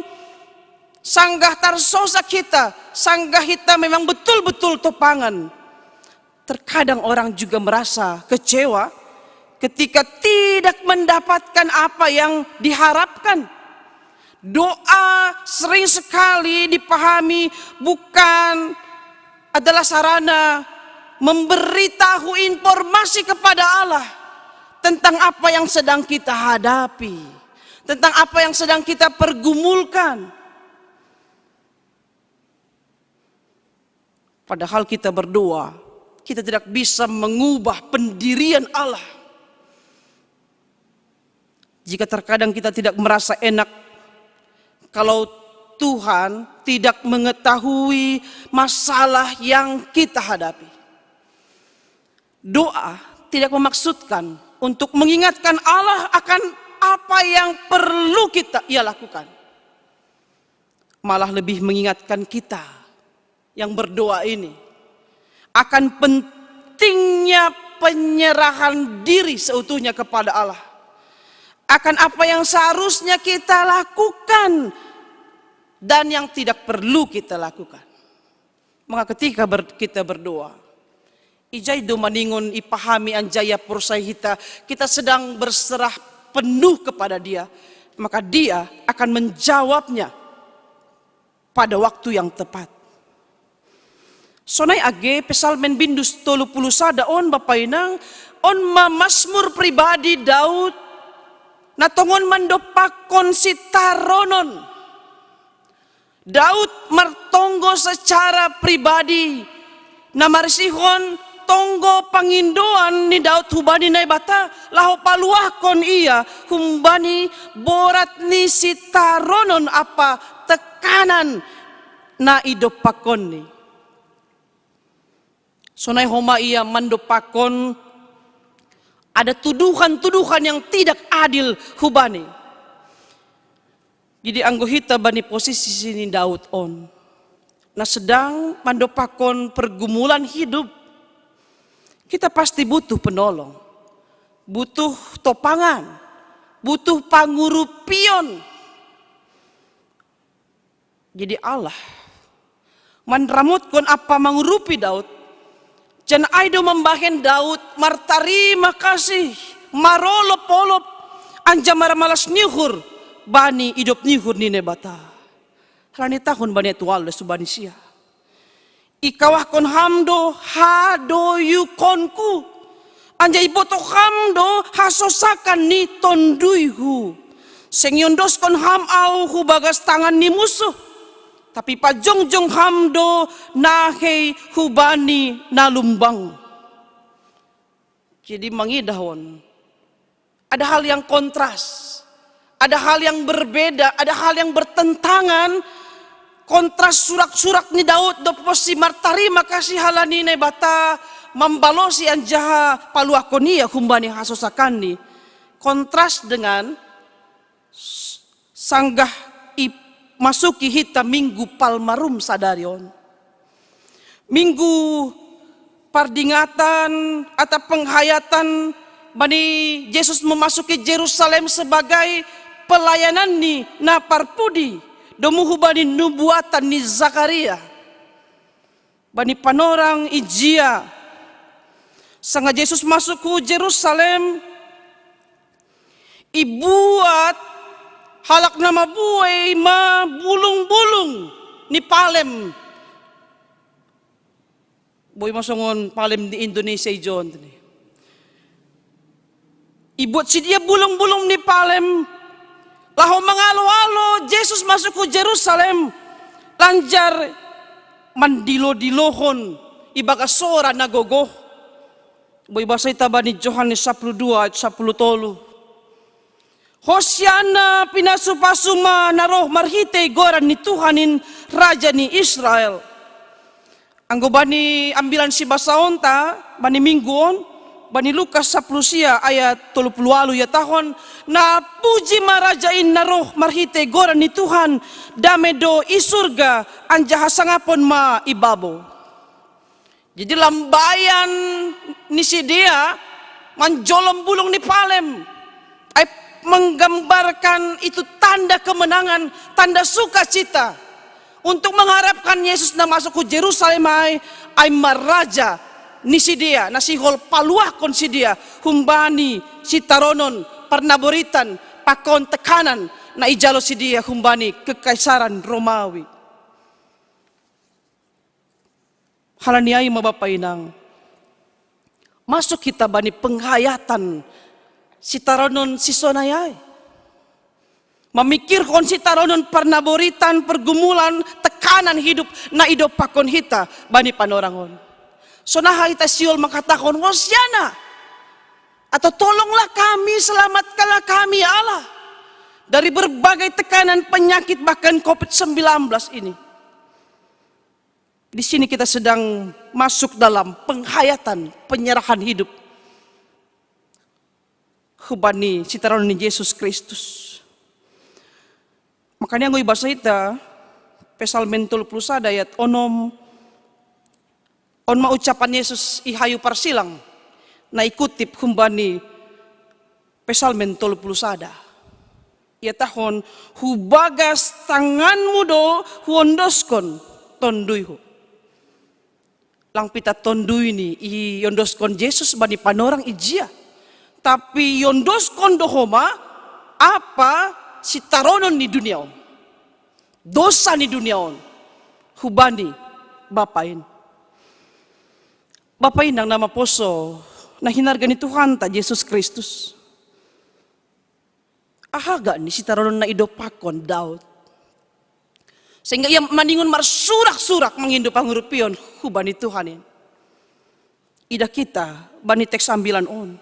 sanggah tarsosa kita, sanggah kita memang betul-betul topangan. Terkadang orang juga merasa kecewa ketika tidak mendapatkan apa yang diharapkan. Doa sering sekali dipahami bukan adalah sarana memberitahu informasi kepada Allah tentang apa yang sedang kita hadapi, tentang apa yang sedang kita pergumulkan. Padahal kita berdoa, kita tidak bisa mengubah pendirian Allah. Jika terkadang kita tidak merasa enak kalau Tuhan tidak mengetahui masalah yang kita hadapi. Doa tidak memaksudkan untuk mengingatkan Allah akan apa yang perlu kita ia lakukan. Malah lebih mengingatkan kita yang berdoa ini akan pentingnya penyerahan diri seutuhnya kepada Allah. Akan apa yang seharusnya kita lakukan dan yang tidak perlu kita lakukan. Maka ketika ber-, kita berdoa, ijai do maningon ipahami anjaya porsai hita, kita sedang berserah penuh kepada Dia, maka Dia akan menjawabnya pada waktu yang tepat. Sonai age Psalmen bindu tolu puluh sada on, Bapak Inang, on ma Mazmur pribadi Daud, na tongon mandopakkon sitaronon. Daud martonggo secara pribadi, na marisihon tonggo pangindoan ni Daud hubani Naibata, laho paluahkon ia humbani borat ni sitaronon ampa tekanan na idompakkonni. Sonai homa ia mandompakkon ada tuduhan-tuduhan yang tidak adil hubani. Jadi anggo hita bani posisi ni Daud on, na sedang mandompakkon pergumulan hidup, kita pasti butuh penolong, butuh topangan, butuh pangurupion. Jadi Allah manramotkon ampa mangurupi Daud. Janah ai do mambahen Daud martarima kasih, marolop-olop, anjaha marmalas ni uhur bani idop ni uhur ni Naibata. Halani tahun bani tual subani sia. Ikawahkon Ham do hadoyukonku, anjaha ibotoh Ham do hasosakan ni tonduyhu. Seng iondoskon Ham ahu hu bagas tangan ni munsuh, tapi pajongjong Ham do nahei hubani na lumbang. Jadi mangidah on, ada hal yang kontras, ada hal yang berbeda, ada hal yang bertentangan. Kontras surak-surak ni Daud do posi martarima kasih halani Naibata, mambalosi anjaha paluahkon ia humbani hasosakanni. Kontras dengan sanggah i-, masuki hita Minggu Palmarum sadari on. Minggu pardingatan atau penghayatan bani Jesus memasuki Jerusalem sebagai pelayanan ni na parpudi, domu hubani nubuatan ni Zakaria. Bani panorang ijia, sanga Jesus masuk hu Jerusalem, ibuat halak na mabuei ma bulung-bulung ni palem. Boi ma songon palem di Indonesia ijon tadi. Ibuat sidia bulung-bulung ni palem, Laho mangalo-alo Jesus masuk ku Jerusalem, lanjar mandilo-dilohon ibagas sora na gogoh. Boi ibasa hita bani Johannes sapuluh dua ayat sapuluh tolu. Hosianna, pinasu-pasu ma na roh marhitei goran ni Tuhan in, Raja ni Israel. Anggo bani ambilan sibasaonta, bani minggu on, bani Lukas sapuluh sia ayat tolu puluh ualu ihatahon, na puji ma Raja in na roh marhitei goran ni Tuhan, dame do i surga, anjaha sangapon ma i babo. Jadi lambaion ni sidea manjolom bulung ni palem, ai menggambarkan itu tanda kemenangan, tanda sukacita. Untuk mengharapkan Yesus na masuk ku Jerusalem ai, ai ma raja ni sidea, na sihol paluahkon sidea humbani sitaronon, parnaboritan, pakon tekanan na ijalo sidea humbani kekaisaran Romawi. Halani ai ma bapa inang, masuk hita bani penghayatan sitaronon sisonai ai. Mamikirhon sitaronon parnaboritan, pergumulan, tekanan hidup na idompakkon hita bani panorang on. Sonaha hita sihol mangkatahon, Hosiana, atau tolonglah kami, selamatkanlah kami, ya Allah, dari berbagai tekanan, penyakit, bahkan covid sembilan belas ini. Di sini kita sedang masuk dalam penghayatan penyerahan hidup humbani sitaronon ni Jesus Kristus. Makana anggo ibasa hita Psalmen tolu puluh sada ayat onom, on ma ucapan Jesus i hayu parsilang na ikutip humbani Psalmen tolu puluh sada. Ihatahon, hubagas tanganmu do huondoskon tonduyhu. Lang pita tonduyni iondoskon Jesus bani panorang ijia. Tapi iondoskon do homa apa sitaronon ni dunia on, dosa ni dunia on, hubani bapa in. Bapa inang na maposo na hinarga ni Tuhanta Jesus Kristus. Aha ga ni sitaronon na idompakkon Daud, sehingga ia maningon marsurak-surak mangindo pangurupion hubani Tuhan in? Idah hita bani teks ambilan on.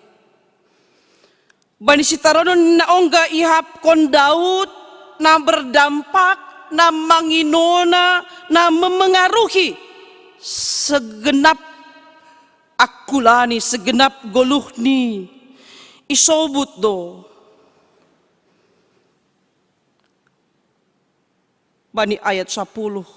Bani sitaronon na ongga ihapkon Daud, na berdampak, na manginona, na memengaruhi segenap akkulani, segenap goluhni, isobut do bani ayat sapuluh.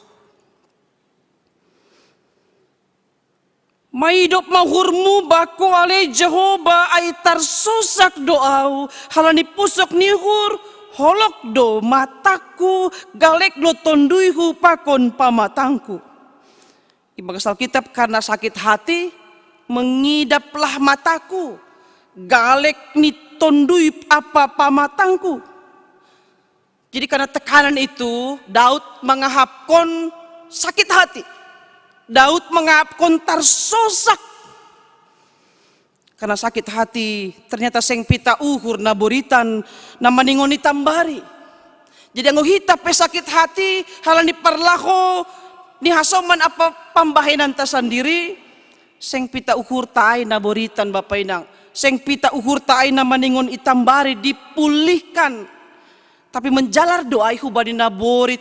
Maidop ma uhurmu bangku ale Jahowa, ai tarsosak do ahu, halani pusok ni uhur, holok do matangku, galek do tonduyhu pakon pamatangku. Ibagas Alkitab, karena sakit hati mengidaplah mataku, galek ni tonduy apa pamatangku. Jadi karena tekanan itu, Daud mangahapkon sakit hati. Daud mangahapkon tarsosak. Karena sakit hati, ternyata seng pita uhur na boritan na maningon itambari. Jadi anggo hita pe sakit hati halani parlaho ni hasoman apa pambahenanta sandiri, seng pita uhurta ai na boritan, bapa inang. Seng pita uhurta ai na maningon itambari dipulihkan. Tapi menjalar do ai hubani na borit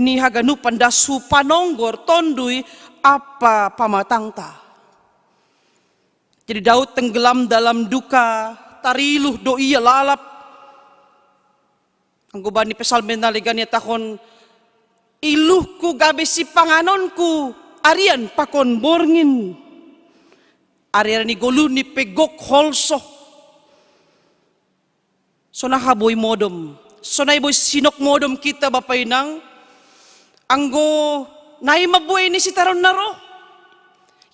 ni haganupan, das hu panonggor, tonduy apa pamatangta. Jadi Daud tenggelam dalam duka, tariluh do ia lalap. Anggo bani Psalmen na legan ihatahon, iluhku gabe sipanganonku arian pakon borngin. Ari-ari ni goluhni pe gok holso. Sonaha boi modom, sonai boi sinok modom hita, bapa inang, anggo nai ma buei ni sitaronon na roh.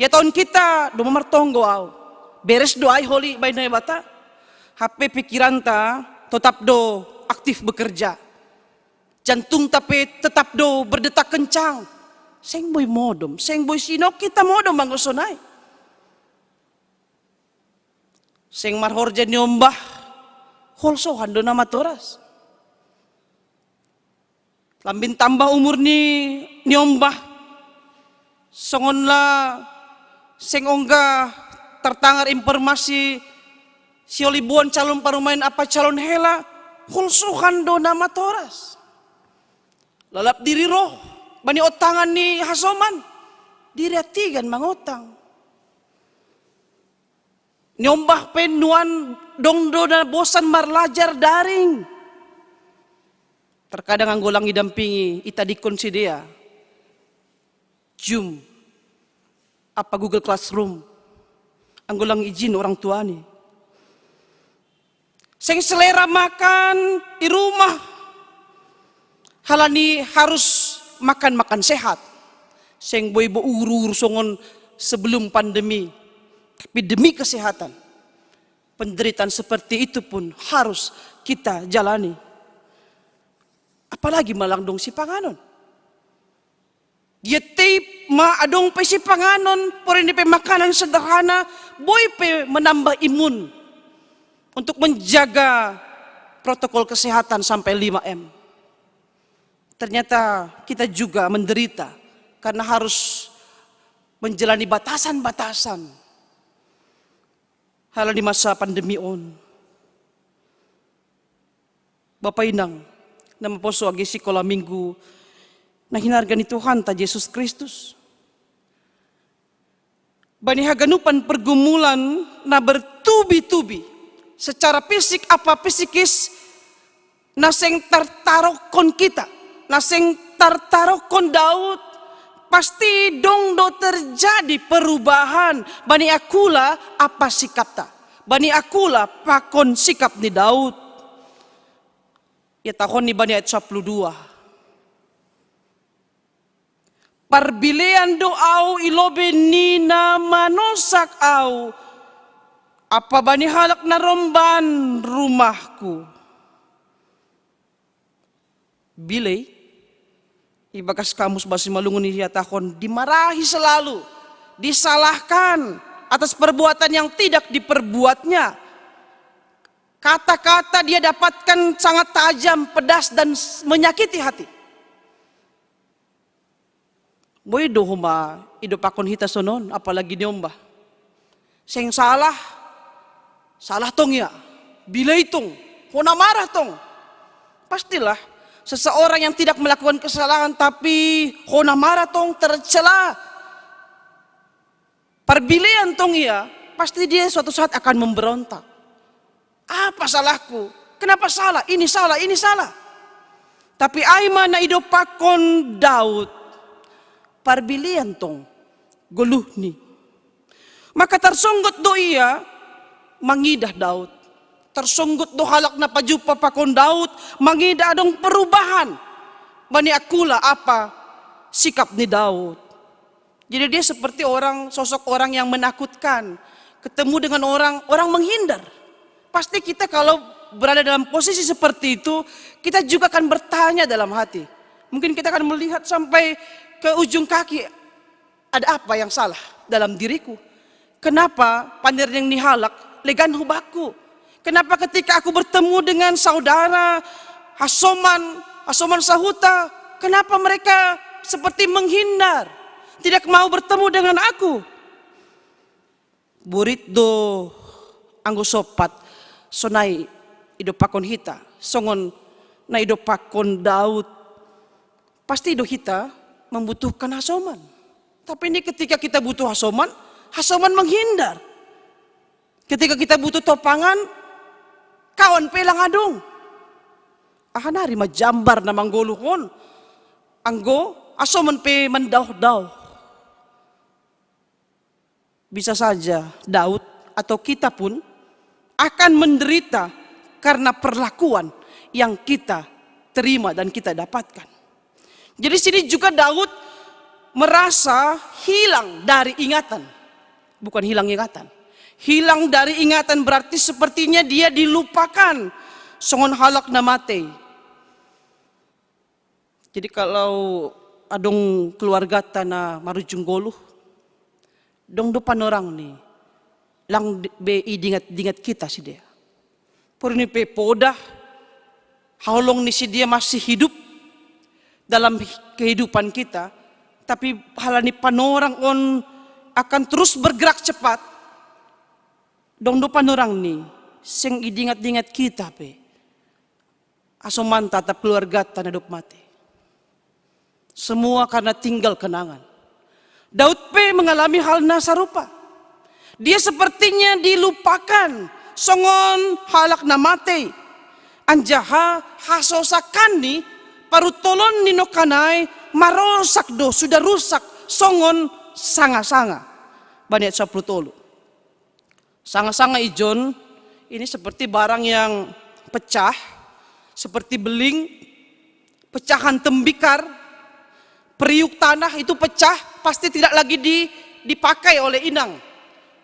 Ihatahon hita, domma martonggo ahu, beres do ai holi baen Naibata. Hape pikiranta tetap do aktif bekerja, jantungta pe tetap do berdetak kencang. Seng boi modom, seng boi sinok hita modom anggo sonai. Seng marhorja niombah, holsoan do na matoras. Lambin tambah umur ni, ni ombah. Songon la seng ongga tartangar informasi, siolibuan calon parumaen apa calon hela, hulsuhan do na matoras. Lalap diri roh bani ontangan ni hasoman, diri atigan mangotang. Niombah pe nuan dong do na bosan marlajar daring. Terkadang anggo lang idampingi, itadingkon sidea Zoom apa Google Classroom, anggo lang ijin orang tuani. Seng selera makan di rumah, halani harus makan-makan sehat. Seng boi bo ugur-ugur songon sebelum pandemi, tapi demi kesehatan. Penderitaan seperti itu pun harus kita jalani. Apalagi malang dong sipanganon. Dia teip ma adong pe sipanganon, porini pe makanan sederhana, boi pe menambah imun untuk menjaga protokol kesehatan sampai lima M. Ternyata kita juga menderita karena harus menjalani batasan-batasan. Halani masa pandemi on. Bapa inang, na maposo age sikola minggu, na hinarga ni Tuhanta Jesus Kristus. Bani haganupan pergumulan na bertubi-tubi, secara fisik apa psikis, na seng tartarokkon kita, na seng tartarokkon Daud, pasti dong do terjadi perubahan bani akula apa sikapta, bani akula pakon sikap ni Daud. Ia tahon ni bani ayat sapuluh dua. Parbilean do au i lobei ni na manosak au, apa bani halak na romban rumahku. Bilei, ibagas kamus bahasa Simalungun ihatahon dimarahi selalu, disalahkan atas perbuatan yang tidak diperbuatnya. Kata-kata dia dapatkan sangat tajam, pedas, dan menyakiti hati. Boi do homa idopakkon hita sonon, apalagi niombah. Seng salah, salah tong ia. Bilei tong, hona marah tong. Pastilah, seseorang yang tidak melakukan kesalahan tapi hona marah tong, tercela, parbilean tong ia, pasti dia suatu saat akan memberontak. Apa salahku? Kenapa salah? Ini salah, ini salah. Tapi ai ma na idopakkon Daud, parbilean tong goluhni. Maka tarsonggot do ia mangidah Daud. Tarsonggot do halak na pajumpa pakon Daud mangidah adong perubahan bani akula apa sikap ni Daud. Jadi dia seperti orang, sosok orang yang menakutkan. Ketemu dengan orang, orang menghindar. Pasti kita kalau berada dalam posisi seperti itu, kita juga akan bertanya dalam hati. Mungkin kita akan melihat sampai ke ujung kaki, ada apa yang salah dalam diriku? Kenapa panirning ni halak legan hubakku? Kenapa ketika aku bertemu dengan saudara, hasoman, hasoman sahuta, kenapa mereka seperti menghindar, tidak mau bertemu dengan aku? Borit do anggo sompat sonai idopakkon hita, songon na idopakkon Daud. Pasti do hita membutuhkan hasoman. Tapi ini ketika kita butuh hasoman, hasoman menghindar. Ketika kita butuh topangan, kawan pe lang adong. Aha nari ma jambar na manggoluhon, anggo hasoman pe mandaoh-daoh? Bisa saja Daud atau kita pun akan menderita karena perlakuan yang kita terima dan kita dapatkan. Jadi sini juga Daud merasa hilang dari ingatan. Bukan hilang ingatan. Hilang dari ingatan berarti sepertinya dia dilupakan songon halak na matei. Jadi kalau adong keluargata na marujung goluh, dong do panorangni, lang be idingat-dingat hita sidea. Porini pe poda, haholong ni sidea masih hidup, dalam kehidupan kita, tapi halani panorang on akan terus bergerak cepat. Dong do panorang ni, seng idingat-dingat kita pe. Aso manta atap keluargata na dop mate. Semua karena tinggal kenangan. Daud pe mengalami hal na sarupa. Dia sepertinya dilupakan songon halak na mate. Anjaha hasosakan ni, parutolon ni nokanai marosak do, sudah rusak songon sanga-sanga. Bani ayat sapuluh tolu. Sanga-sanga ijon ini seperti barang yang pecah, seperti beling, pecahan tembikar, periuk tanah itu pecah, pasti tidak lagi di, dipakai oleh inang,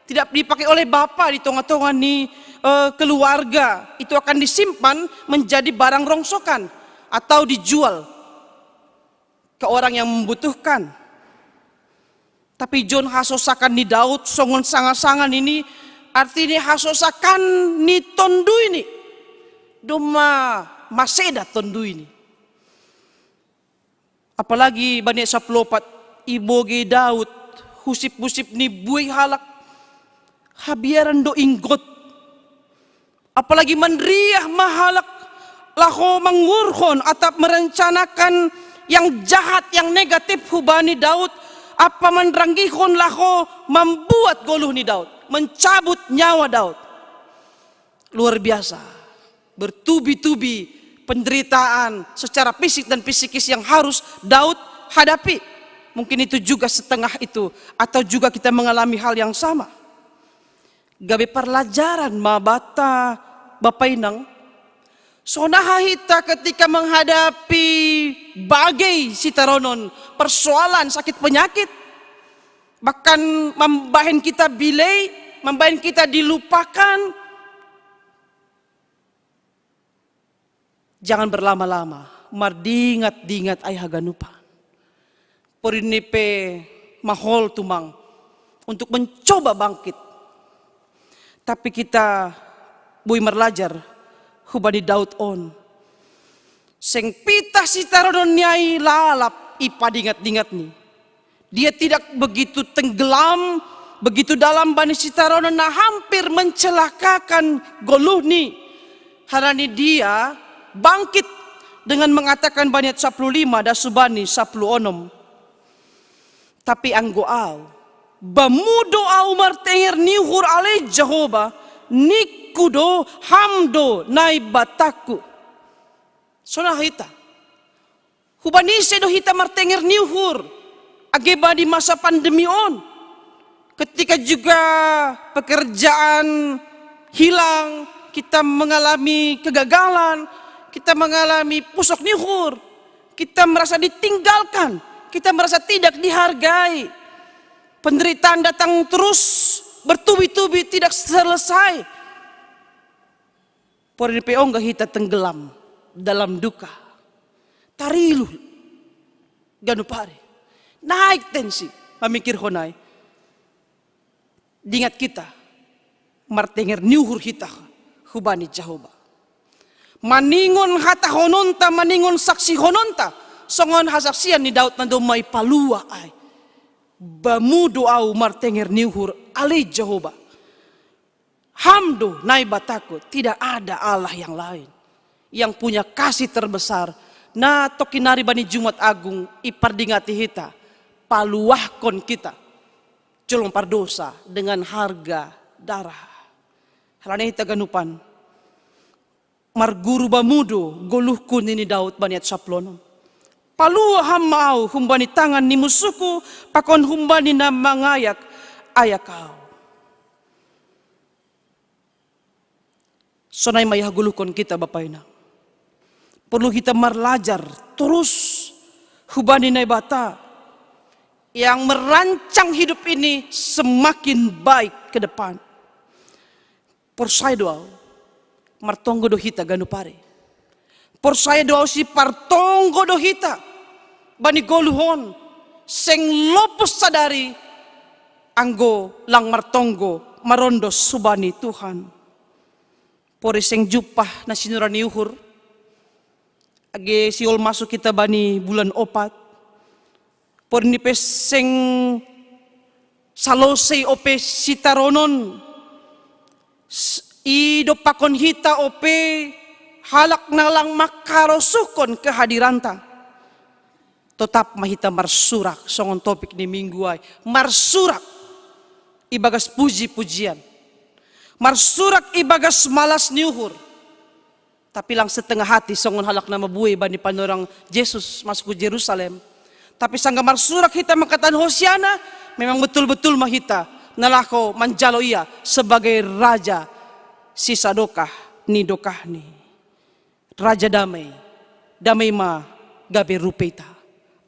tidak dipakai oleh bapa di tonga-tonga ni eh, keluarga. Itu akan disimpan menjadi barang rongsokan atau dijual ke orang yang membutuhkan. Tapi ijon hasosakan ni Daud songon sanga-sanga ni, arti ni hasosakan ni tondui ni. Doma maseda tondui ni. Apalagi bani sapuluh opat, ibogei Daud husip-husip ni buei halak, habiaran do inggot. Apalagi manriah ma halak laho mangurhon atap merencanakan yang jahat, yang negatif hubani Daud, apa manranggihon laho membuat goluh ni Daud, mencabut nyawa Daud. Luar biasa, bertubi-tubi penderitaan secara fisik dan psikis yang harus Daud hadapi. Mungkin itu juga setengah itu, atau juga kita mengalami hal yang sama. Gabe parlajaran ma banta, bapa inang. Sonaha hita ketika menghadapi bagai sitaronon, persoalan, sakit penyakit, bahkan mambahen kita bilei, mambahen kita dilupakan. Jangan berlama-lama mardingat-dingat ai haganupan. Porini pe mahol tumang untuk mencoba bangkit. Tapi kita boi marlajar hubani Daud on. Seng pitah sitaronon ni ai lalap ipadingat-dingat ni. Dia tidak begitu tenggelam, begitu dalam bani sitaronon na hampir mencelakakan goluhni. Halani dia bangkit dengan mengatakan bani ayat sapuluh lima, das hubani sapuluh onom. Tapi anggo au, bamu do au martenger ni uhur ale Jahowa, ningku do, Ham do Naibatangku. Sonaha hita. Hubani ise do hita martenger ni uhur, age bani masa pandemi on. Ketika juga pekerjaan hilang, kita mengalami kegagalan, kita mengalami pusok ni uhur, kita merasa ditinggalkan, kita merasa tidak dihargai. Penderitaan datang terus bertubi-tubi, tidak selesai. Porini pe ongga hita tenggelam dalam duka. Tarilu ganup ari. Naik tensi mamikirhon ai. Dingat hita, martenger ni uhur hita hubani Jahowa. Maningon hatahononta, maningon saksihononta, songon hasaksian ni Daud na domma ipalua ai. Bamu do au martenger ni uhur ale Jahowa. Ham do Naibatangku, tidak ada Allah yang lain yang punya kasih terbesar. Na tongkin ari bani Jumat Agung ipardingati hita, paluahkon hita jolma pardosa dengan harga darah. Halani hita ganupan, marguru bamu do goluhku, nini Daud bani ayat sapuluh onom. Palua Ham ma au humbani tangan ni musuhku, pakon humbani na mangayak-ayak au. Sonai ma ia hagoluhkon hita, bapa inang. Porlu hita marlajar torus hubani Naibata yang merancang hidup ini semakin baik ke depan. Porsaya do au, martonggo do hita ganup ari. Porsaya do au, sipartonggo do hita bani goluh on, seng lopus sadari anggo lang martonggo marondos hubani Tuhan. Pori seng jumpah na sinura ni uhur, Age sihol masuk hita bani bulan opat, porini pe seng salosei ope sitaronon, i dompakon hita ope halak na lang mangkarosuhkon kehadiranta. Totap ma hita marsurak songon topik ni minggu ai, marsurak ibagas puji-pujian, marsurak ibagas malas ni uhur. Tapi lang setengah hati songon halak na mabuei bani panorang Jesus masuk hu Jerusalem. Tapi sangga marsurak hita mangkatahon Hosiana, memang betul-betul ma hita na laho manjalo Ia sebagai Raja sisadokah ni dokahni. Raja damai, damai ma gabe rupeita.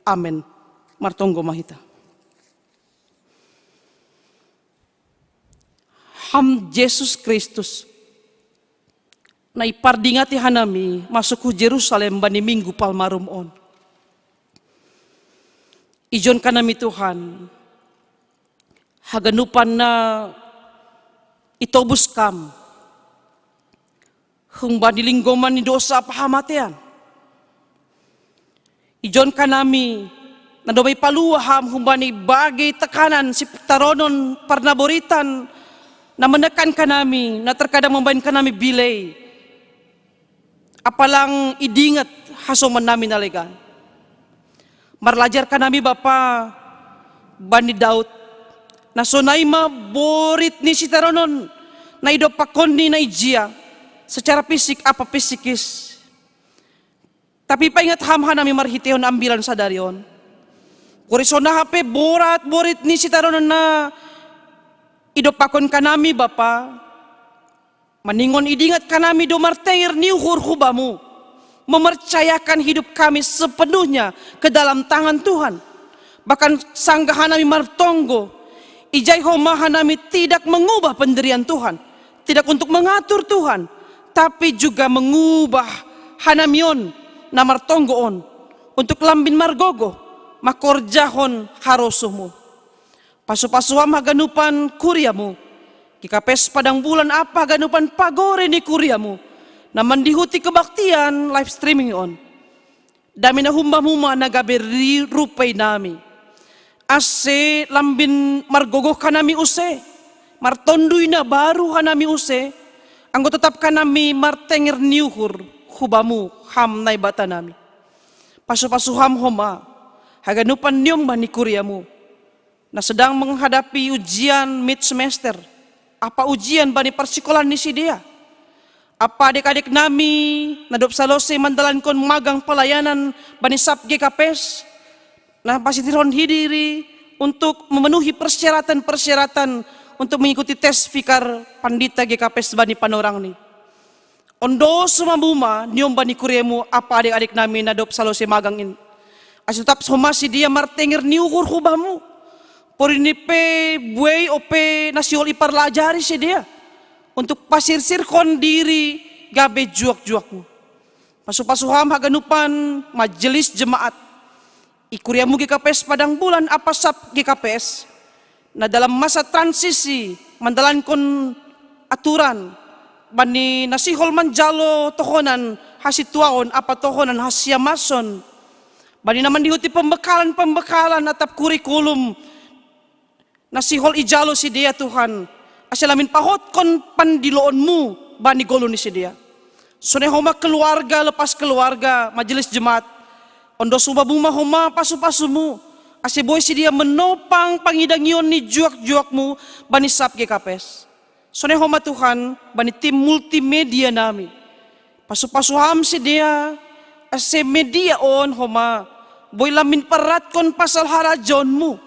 Amen. Martonggo ma hita. Ham Jesus Kristus, na ipardingati hanami masuk hu Jerusalem bani Minggu Palmarum on. Ijon hanami Tuhan, haganupan na itobus Kam humbani linggoman ni dosa pahamatean. Ijon hanami na domma ipalua Ham humbani bagai tekanan sitaronon parnaboritan na menekan hanami, na terkadang mambahen hanami bilei. Ampa lang idingat hasomannami na legan. Marlajar hanami Bapa bani Daud, na sonai ma borit ni sitaronon na idompakkonni na ijia secara fisik ampa pisikis. Tapi paingat Ham hanami marhitehon ambilan sadari on. Kuri sonaha pe borat borit ni sitaronon na idompakkon hanami Bapa, maningon idingat hanami do martenger ni uhur hu Bamu, mempercayakan hidup kami sepenuhnya ke dalam tangan Tuhan. Bahkan sangga hanami martonggo, ijai homa hanami tidak mengubah pendirian Tuhan, tidak untuk mengatur Tuhan, tapi juga mengubah hanami on na martonggo on untuk lambin margogoh mangkorjahon harosuhMu. Pasu-pasu Ham haganupan kuriaMu, G K P S Padang Bulan ampa haganupan pagori ni kuriaMu na mandihuti kebaktian live streaming on. Dame na humbaMu ma na gabe ri-, rupei nami. Ase lambin margogoh hanami use, martondui na baru hanami use, anggo totap hanami martenger ni uhur hu Bamu, Ham Naibata nami. Pasu-pasu Ham homa haganupan ni ombah ni kuriaMu na sedang menghadapi ujian mid semester ampa ujian bani parsikolaan ni sidea. Ampa adek-adek nami na dob salose mandalankon magang pelayanan bani sab G K P S, na pasitihon diri untuk memenuhi persyaratan-persyaratan untuk mengikuti tes fikar pandita G K P S bani panorangni. Ondosu ma Bamu ma ni ombah ni kuriaMu ampa adek-adek nami na dob salose magang in. Ase totap homa sidea martenger ni uhur hu Bamu. Porini pe buei ope na sihol iparlajari sidea untuk pasirsirhon diri gabe juak-juakMu. Pasu-pasu Ham haganupan majelis jemaat i kuriaMu G K P S Padang Bulan ampa sab G K P S na dalam masa transisi mandalankon aturan bani na sihol manjalo tohonan hasituaon ampa tohonan hasiamason, bani na mandihuti pembekalan-pembekalan atap kurikulum na sihol ijalo sidea Tuhan, ase lambin pahothon pandiloonMu bani goluh ni sidea. Sonai homa keluarga lepas keluarga majelis jemaat, ondosu ma Bamu ma homa pasu-pasuMu, ase boi sidea menopang pangidangion ni juak-juakMu bani sab G K P S. Sonai homa Tuhan bani tim multimedia nami. Pasu-pasu Ham sidea, ase media on homa boi lambin parratkon pasal harajaonMu,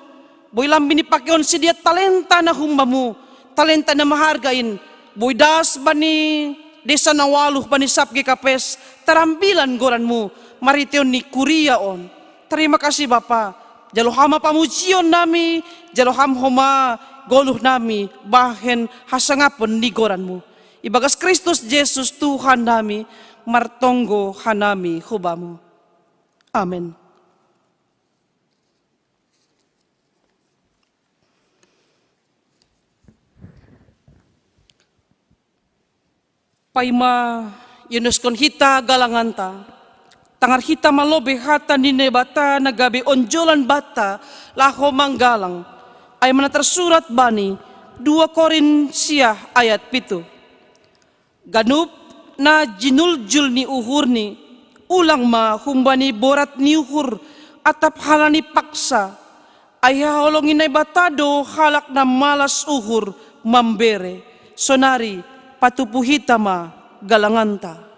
boi lambin ipakehon sidea talenta na humbaMu, talenta na maharga in, boi das bani desa na ualuh bani sab G K P S tarambilan goranMu marhitehon ni kuria on. Terima kasih Bapa, jalo Ham ma pamujion nami, jalo Ham homa goluh nami bahen hasangapon ni goranMu. Ibagas Kristus Jesus Tuhan nami, martonggo hanami hu Bamu. Amen. Paima ionuskon hita galanganta, Tangar hita malobe hata ni Naibata na gabe onjolan banta laho manggalang, ai ma na tarsurat bani dua Korintiah ayat pitu. Ganup na jinuljul ni uhurni, ulang ma humbani borat ni uhur atap halani paksa, ai haholongi Naibata do halak na malas uhur mambere. Sonari patupu hita ma galanganta.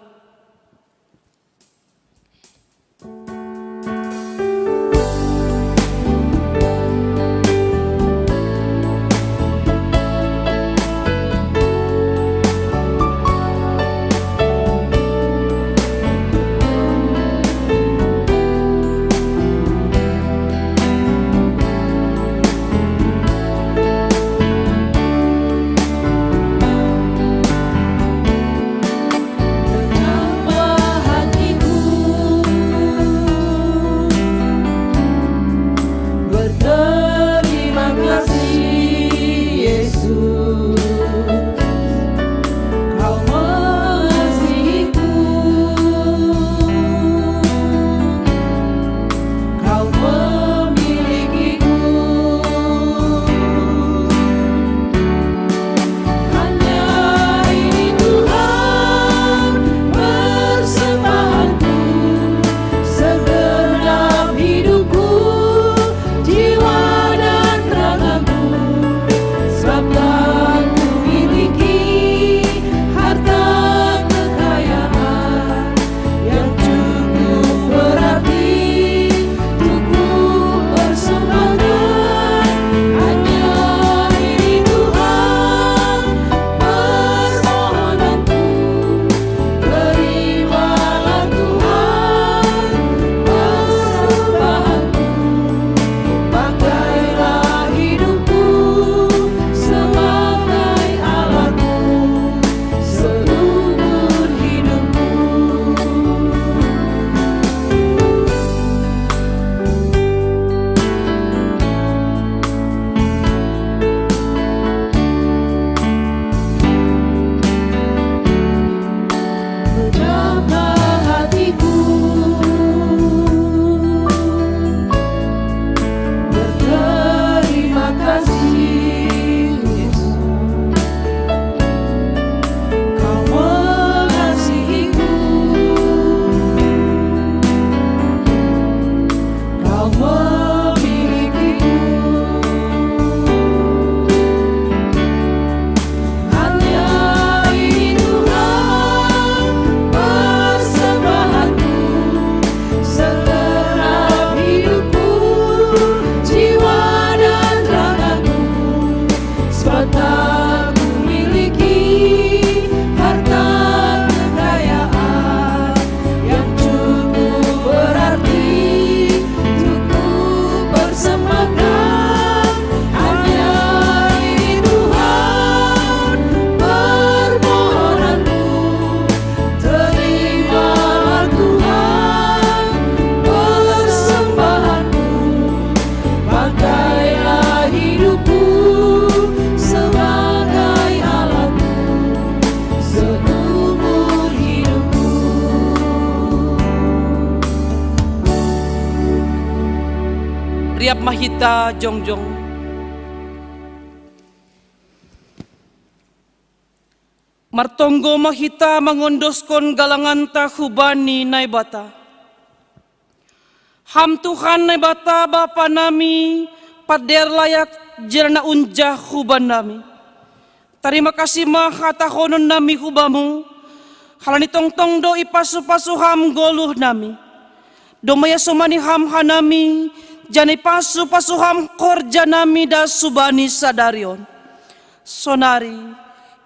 Riap ma hita jongjong. Martonggo ma hita mangondoskon galanganta hubani Naibata. Ham Tuhan Naibata Bapa nami, padear layak jala na unjah huban nami. Tarima kasih ma hatahonon nami hubamu, halani tongtong do ipasu-pasu ham goluh nami. Domaya somani ham hanami, jana ipasu-pasu ham horja nami das subani sadarion. Sonari,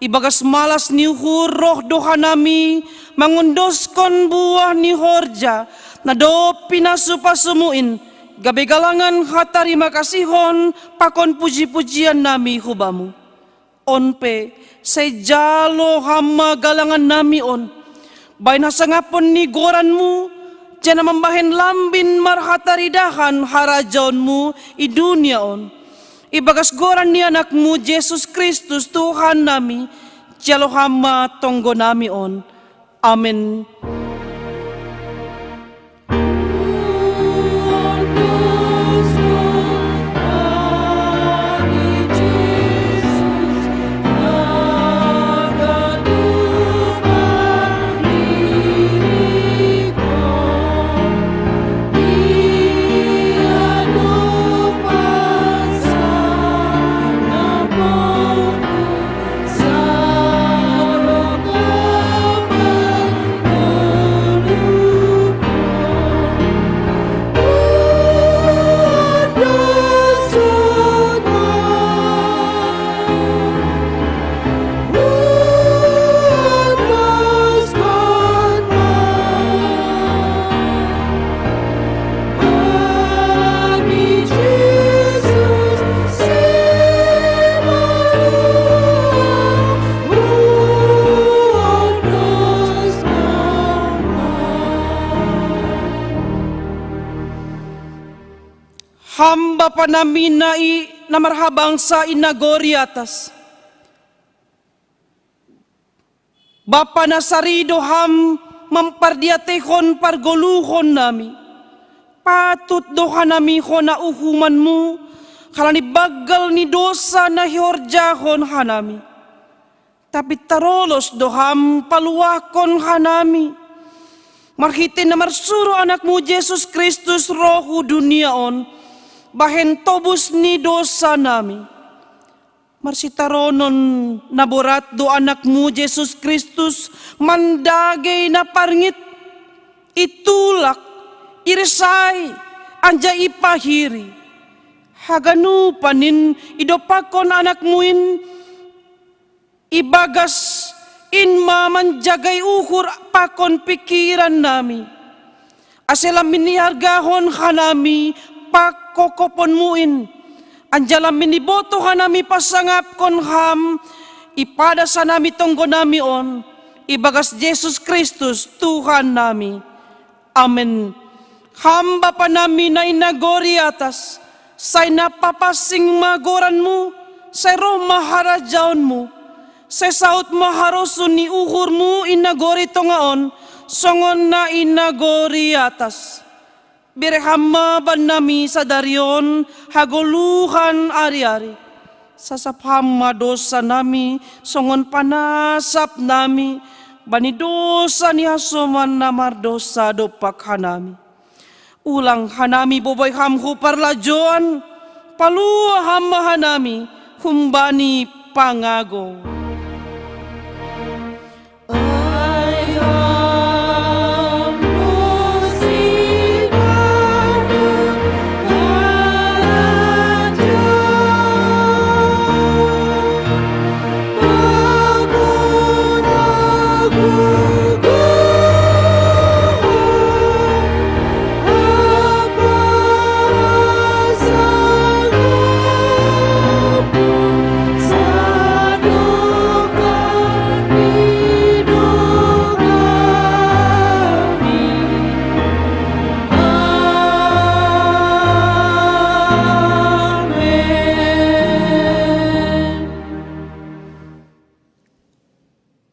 ibagas malas ni uhur roh do hanami mangondoskon buah ni horja, na dob pinasu-pasumu in, gabe galangan hatarima kasihon pakon puji-pujian nami hubamu. On pe, sai jalo ham ma galangan nami on, bahen hasangapon ni goranmu, jana mambahen lambin marhataridahan harajaonmu i dunia on. Ibagas goran ni anakmu Jesus Kristus Tuhan nami, jalo ham ma tonggo nami on. Amen. Ham Bapa nami na i, na marhabangsa i nagori atas. Bapa na sarido ham mampardiatehon pargoluhon nami. Patut do hanami hona uhumanmu, halani banggal ni dosa na hihorjahon hanami. Tapi tarolos do ham paluahkon hanami. Marhite na marsuru anakmu Jesus Kristus roh hu dunia on, bahen tobus ni dosa nami. Marsitaronon na borat do anakmu Jesus Kristus mandagei na parngit, itulak, irisai, anjai ipahiri. Haganupan in idopakkon anakmu in ibagas in ma manjagai uhur pakon pikiran nami. Ase lam min ihargahon hanami pakokoponmu in. Anjala min iboto hanami pasangapkon ham, ipadas hanami tonggo nami on, ibagas Jesus Kristus Tuhan nami. Amen. Ham Bapa nami na i nagori atas, sai na papansing ma goranmu, sai roh ma harajaonmu, sai saut ma harosuh ni uhurmu i nagori tonga on, songon na i nagori atas. Bere ham ma bannami sadari on hagoluhan ari-ari. Sasap ham ma dosa nami, songon panasap nami bani dosa ni hasoman na mardosa dompak hanami. Ulang hanami boboi ham hu parlajoan, paluah ham ma hanami humbani pangago.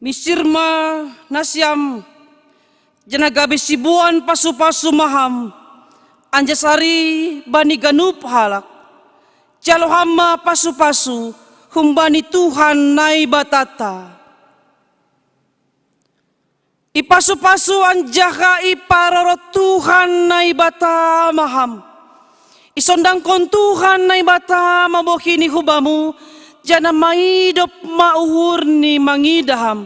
Misir ma nasiam, janah gabe siboan pasu-pasu ma ham, anjaha sari bani ganup halak. Jalo ham ma pasu-pasu humbani Tuhan Naibatanta. Ipasu-pasu anjaha iparorot Tuhan Naibata ma ham. Isondangkon Tuhan Naibata ma bohi ni hubamu, janah maidop ma uhur ni mangidah ham.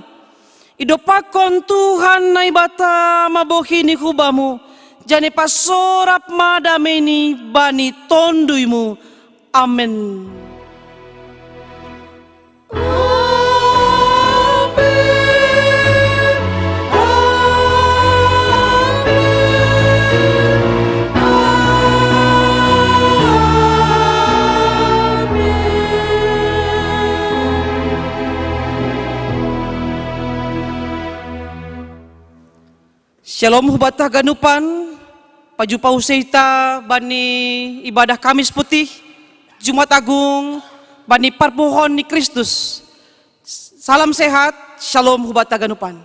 Idopakkon Tuhan Naibata ma bohi ni hubamu, janah ipasorap ma dameini bani tonduymu. Amen. Syalom hubanta haganupan, pajumpang use hita bani ibadah Kamis Putih, Jumat Agung, bani parpunguan ni Kristus. Salam sehat, syalom hubanta haganupan.